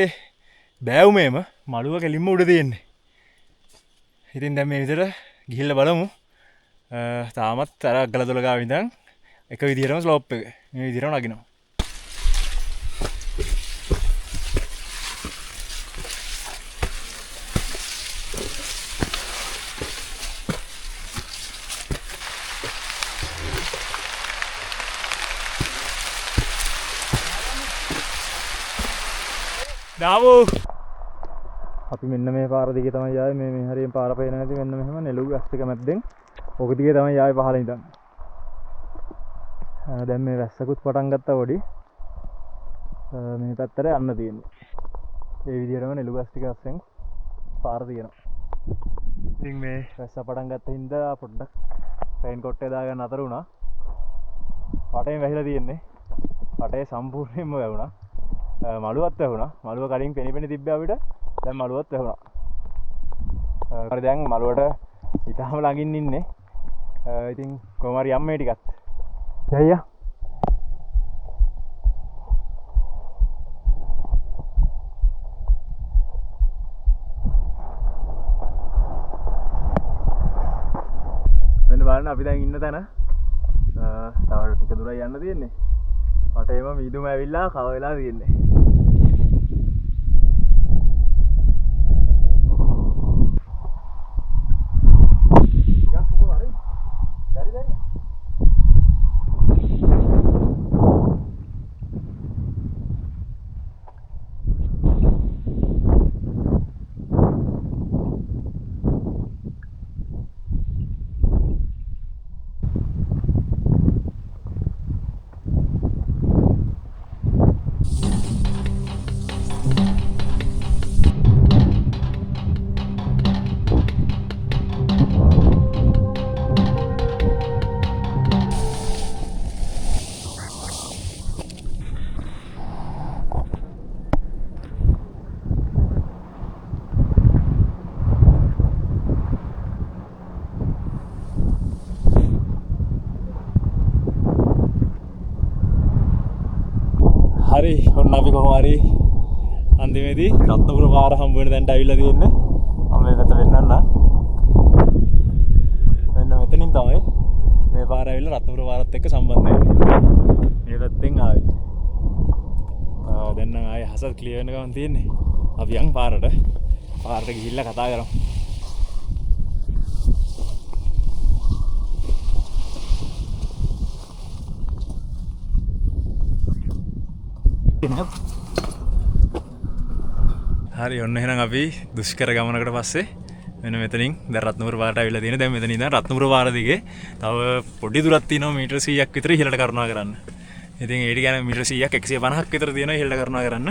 බෑවුමේම මළුව කෙලින්ම උඩ තියෙන්නේ. ඉතින් දැන් මේ විදිහට ගිහිල්ලා බලමු. තාමත් අර අග්ගලදොල ගාව ඉඳන් එක විදිහටම ස්ලෝප් එක මේ විදිහටම නගිනවා. දාමු. අපි මෙන්න මේ පාර දිගේ තමයි ආවේ. මේ මේ හරියෙන් පාර පේන නැති මෙන්න මෙහෙම නෙළු ගස් ටික මැද්දෙන් ඔක දිගේ තමයි ආවේ පහළ ඉඳන්. දැන් මේ වැස්සකුත් පටන් ගත්තා පොඩි. මේ පැත්තට යන්න තියෙන්නේ. ඒ විදිහටම නෙළු ගස් ටික අස්සෙන් පාර තියෙනවා. ඉතින් මේ වැස්ස පටන් ගත්ත හින්දා පොඩ්ඩක් රේන් කෝට් එක දාගන්න අතර වුණා. පටෙන් වැහිලා තියෙන්නේ. පටේ සම්පූර්ණයෙන්ම වැහුණා. මළුවත් වැහුණා. මළුව කලින් පෙනි පෙනි තිබ්බේ අපිට. දැන් මළුවත් වැහුණා. හරි දැන් මළුවට ඉතාම ළඟින් ඉන්නේ. ඉතින් කොහොම හරි යම් මේ ටිකත්. ජය. මෙන්න බලන්න අපි දැන් ඉන්න තැන. තව ටික දුරයි යන්න තියෙන්නේ. වටේම මීදුම ඇවිල්ලා කව වෙලා තියෙන්නේ. හරි, ඔන්න අපි කොහොම හරි අන්තිමේදී රත්නපුර පාර හම්බ වෙන තැනට ඇවිල්ලා තියෙන්නේ. මම මේ පැත්ත පෙන්නන්නම්. මෙන්න මෙතනින් තමයි මේ පාර ඇවිල්ලා රත්නපුර පාරත් එක්ක සම්බන්ධ වෙන්නේ. මේ පැත්තෙන් ආවේ. දැන් නම් ආයේ හසත් ක්ලියර් වෙන ගමන් තියෙන්නේ. අපි යන් පාරට. පාරට ගිහිල්ලා කතා කරමු. හරි, ඔන්න එහෙනම් අපි දුෂ්කර ගමනකට පස්සේ මෙන්න මෙතනින් දැන් රත්නපුර පාරට ඇවිල්ලා තියෙන්නේ. දැන් මෙතන ඉඳන් රත්නපුර පාර දිගේ තව පොඩි දුරක් තියෙනවා මීටර 100ක් විතර ඉහළට කරුණා කරන්න. ඉතින් ඒ ටික යන මීටර 100ක් 150ක් විතර තියෙනවා ඉහළට කරුණා කරන්න.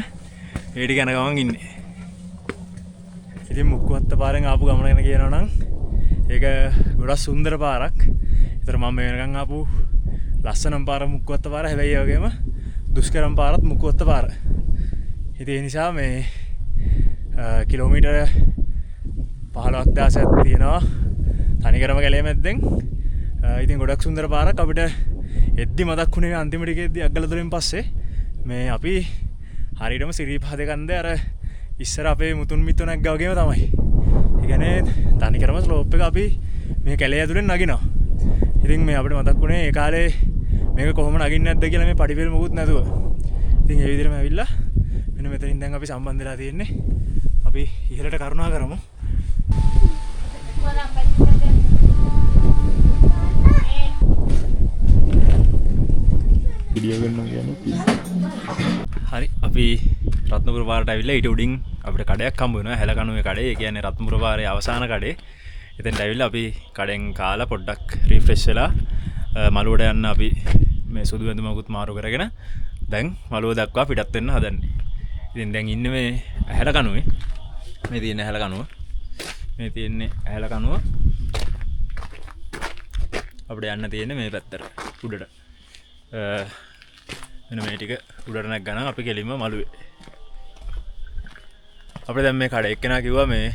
ඒ ටික යන ගමන් ඉන්නේ. ඉතින් මුක්කුවත්ත පාරෙන් ආපු ගමන ගැන කියනවා නම් ඒක ගොඩක් සුන්දර පාරක්. ඒතර මම මේ වෙනකන් ආපු ලස්සනම පාර මුක්කුවත්ත පාර. හැබැයි ඒ වගේම දුෂ්කරම පාරත් මුක්කුවත්ත පාර. ඉතින් ඒ නිසා මේ කිලෝමීටර 15ක් 16ක් තියෙනවා තනිකරම කැලේ මැද්දෙන්. ඉතින් ගොඩක් සුන්දර පාරක්. අපිට එද්දි මතක් වුණේ අන්තිම ටිකේදී අග්ගලදොරෙන් පස්සේ මේ අපි හරියටම සිරිපාද කන්දේ අර ඉස්සර අපේ මුතුන් මිතුන් නැග්ගා වගේම තමයි. ඒ කියන්නේ තනිකරම ස්ලෝප් එක අපි මේ කැලේ ඇතුලෙන් නගිනවා. ඉතින් මේ අපිට මතක් වුණේ ඒ කාලේ මේක කොහොම නගින්නේ නැද්ද කියලා මේ පඩිපෙළ මොකුත් නැතුව. ඉතින් ඒ විදිහටම ඇවිල්ලා මෙන්න මෙතනින් දැන් අපි සම්බන්ධ වෙලා තියෙන්නේ. අපි ඉහළට කරුණා කරමු. වීඩියෝ ගන්නවා කියන්නේ හරි, අපි රත්නපුර පාරට ඇවිල්ලා ඊට උඩින් අපිට කඩයක් හම්බ වෙනවා. හැලකණුවේ කඩේ. ඒ කියන්නේ රත්නපුර පාරේ අවසාන කඩේ. එතෙන්ට ඇවිල්ලා අපි කඩෙන් කාලා පොඩ්ඩක් රිෆ්‍රෙෂ් වෙලා මළුවට යන්න අපි මේ සුදු ඇඳුමකුත් මාරු කරගෙන දැන් මළුව දක්වා පිටත් වෙන්න හදන්නේ. ඉතින් දැන් ඉන්නේ මේ ඇහැලකණුවේ. මේ තියෙන ඇහැලකණුව. මේ තියෙන්නේ ඇහැලකණුව. අපිට යන්න තියෙන්නේ මේ පැත්තට උඩට. මෙන්න මේ ටික උඩට නැග්ගා නම් අපි කෙලින්ම මළුවේ. අපිට දැන් මේ කඩ එක්කෙනා කිව්වා මේ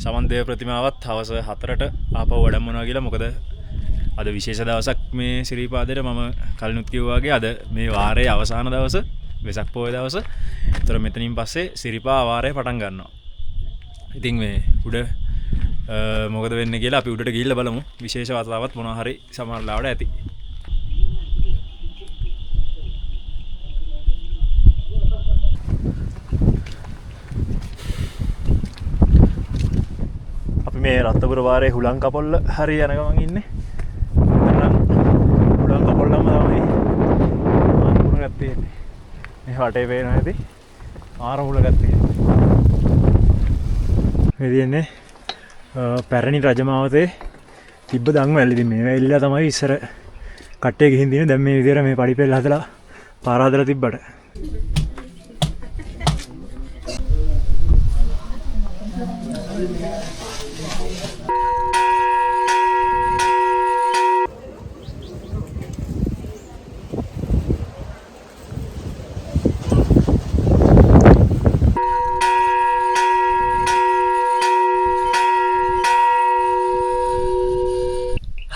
සමන් දේව ප්‍රතිමාවත් හවස 4ට ආපහු වඩම්මනවා කියලා. මොකද අද විශේෂ දවසක් මේ සිරිපාදේට. මම කලිනුත් කිව්වා වගේ අද මේ වාරයේ අවසාන දවස, වෙසක් පොය දවස. ඒතර මෙතනින් පස්සේ සිරිපා වාරය පටන් ගන්නවා. ඉතින් මේ උඩ මොකද වෙන්නේ කියලා අපි උඩට ගිහිල්ලා බලමු. විශේෂ වතාවත් මොනවා හරි සමහර ලාවට ඇති. අපි මේ රත්නපුර වාරයේ හුලං කපොල්ල හරි යන ගමන් ඉන්නේ. මෙතන නම් හුලං කපොල්ලම තමයි මුහුණක් තියෙන්නේ. මේ වටේ පේනවා ඇති ආර මුලක් තියෙනවා. මේ තියෙන්නේ පැරණි රජමාවතේ තිබ්බ දන්වැල්. ඉතින් මේ වැල්ලා තමයි ඉස්සර කට්ටිය ගිහින් තියෙන්නේ. දැන් මේ විදියට මේ පඩිපෙළ හදලා පාර හදලා තිබ්බට.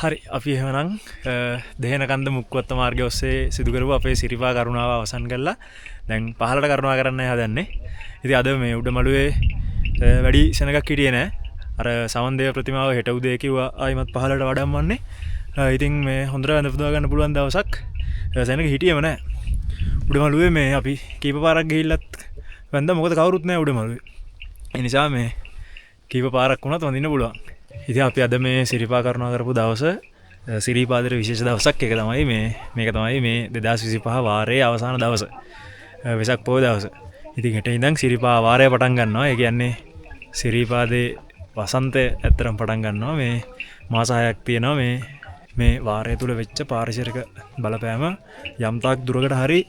හරි, අපි එහෙමනම් දෙහෙනකන්ද මුක්කුවත්ත මාර්ගය ඔස්සේ සිදු කරපු අපේ සිරිපා කරුණාව අවසන් කරලා දැන් පහළට කරුණා කරන්නයි හදන්නේ. ඉතින් අද මේ උඩමළුවේ වැඩි සෙනගක් හිටියේ නෑ. අර සමන් දේව ප්‍රතිමාව හෙට උදේ කිව්වා ආයිමත් පහළට වඩම්මන්නේ. ඉතින් මේ හොඳට වැඳ පුදා ගන්න පුළුවන් දවසක්. සෙනග හිටියේම නෑ. උඩමළුවේ මේ අපි කීප පාරක් ගිහිල්ලත් වැඳා, මොකද කවුරුත් නෑ උඩමළුවේ. ඒ නිසා මේ කීප පාරක් වුණත් වඳින්න පුළුවන්. ඉතින් අපි අද මේ සිරිපා කරුණා කරපු දවස සිරිපාදේට විශේෂ දවසක්. ඒක තමයි මේක තමයි මේ 2025 වාරයේ අවසාන දවස. වෙසක් පොය දවස. ඉතින් හෙට ඉඳන් සිරිපා වාරය පටන් ගන්නවා. ඒ කියන්නේ සිරිපාදේ වසන්තය ඇත්තටම පටන් ගන්නවා. මේ මාස 6ක් තියෙනවා මේ වාරය තුල වෙච්ච පාරිසරික බලපෑම යම් තාක් දුරකට හරි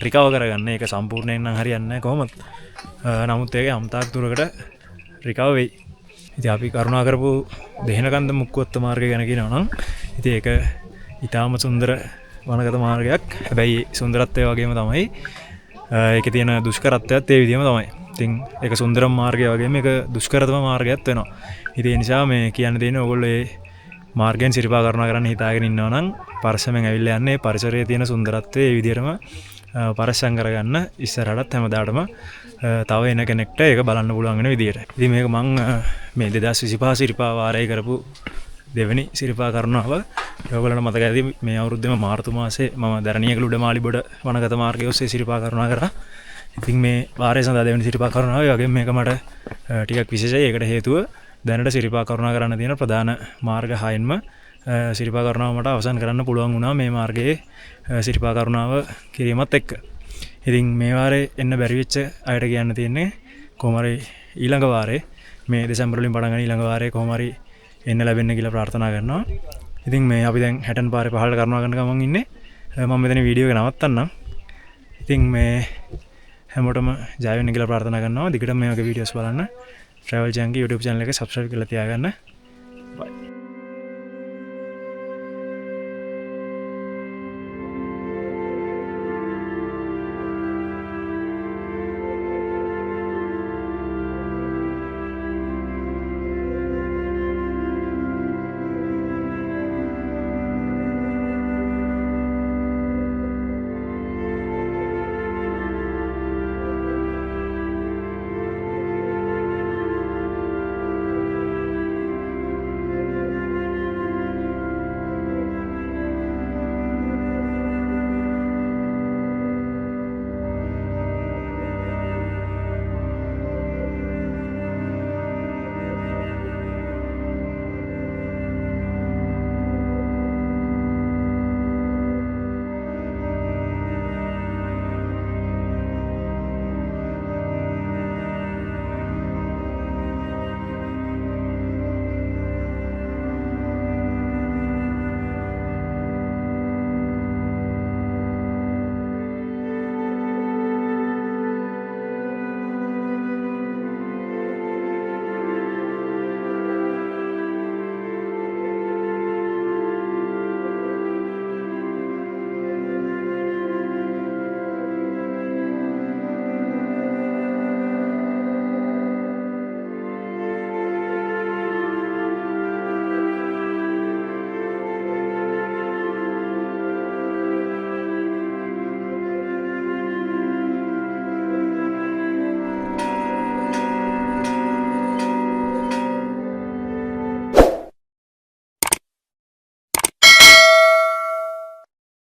රිකවර් කරගන්න. ඒක සම්පූර්ණයෙන් නම් හරියන්නේ නැහැ කොහොමත්. නමුත් ඒක යම් තාක් දුරකට රිකවර් වෙයි. ඉතින් අපි කරුණා කරපු දෙහෙනකන්ද මුක්කුවත්ත මාර්ගය ගැන කියනවා නම් ඉතින් ඒක ඉතාම සුන්දර වනගත මාර්ගයක්. හැබැයි සුන්දරත්වය වගේම තමයි ඒකේ තියෙන දුෂ්කරත්වයත් ඒ විදිහම තමයි. ඉතින් ඒක සුන්දරම මාර්ගය වගේම ඒක දුෂ්කරතම මාර්ගයත් වෙනවා. ඉතින් ඒ නිසා මේ කියන්න තියෙන්නේ ඔයගොල්ලෝ ඒ මාර්ගයෙන් සිරිපා කරුණා කරන්න හිතාගෙන ඉන්නවා නම් පරිස්සමෙන් ඇවිල්ලා යන්න. ඒ පරිසරයේ තියෙන සුන්දරත්වය ඒ විදිහටම පරිස්සම් කරගන්න ඉස්සරහටත් හැමදාටම තව එන කෙනෙක්ට ඒක බලන්න පුළුවන් වෙන විදියට. ඉතින් මේක මං මේ 2025 සිරිපා වාරය කරපු දෙවෙනි සිරිපා කරුණාව. ඔයගොල්ලන්ට මතක ඇති මේ අවුරුද්දේම මාර්තු මාසේ මම දරණියගල උඩමාලිබොඩ වනගත මාර්ගය ඔස්සේ සිරිපා කරුණා කරා. ඉතින් මේ වාරය සඳහා දෙවෙනි සිරිපා කරුණාව. ඒ වගේම මේක මට ටිකක් විශේෂයි. ඒකට හේතුව දැනට සිරිපා කරුණා කරන්න තියෙන ප්‍රධාන මාර්ග හයෙන්ම සිරිපා කරුණාව මට අවසන් කරන්න පුළුවන් වුණා මේ මාර්ගයේ සිරිපා කරුණාව කිරීමත් එක්ක. ඉතින් මේ වාරේ එන්න බැරි වෙච්ච අයට කියන්න තියෙන්නේ කොහොම හරි ඊළඟ වාරේ මේ දෙසැම්බර් වලින් පටන් ගන්න ඊළඟ වාරේ කොහොම හරි එන්න ලැබෙන්න කියලා ප්‍රාර්ථනා කරනවා. ඉතින් මේ අපි දැන් හැටන් පාරේ පහළට කරුණා කරන ගමන් ඉන්නේ. මම මෙතන වීඩියෝ එක නවත්තන්නම්. ඉතින් මේ හැමෝටම ජය වෙන්න කියලා ප්‍රාර්ථනා කරනවා. දිගටම මේ වගේ වීඩියෝස් බලන්න. Travel Junkie YouTube channel එක subscribe කරලා තියාගන්න.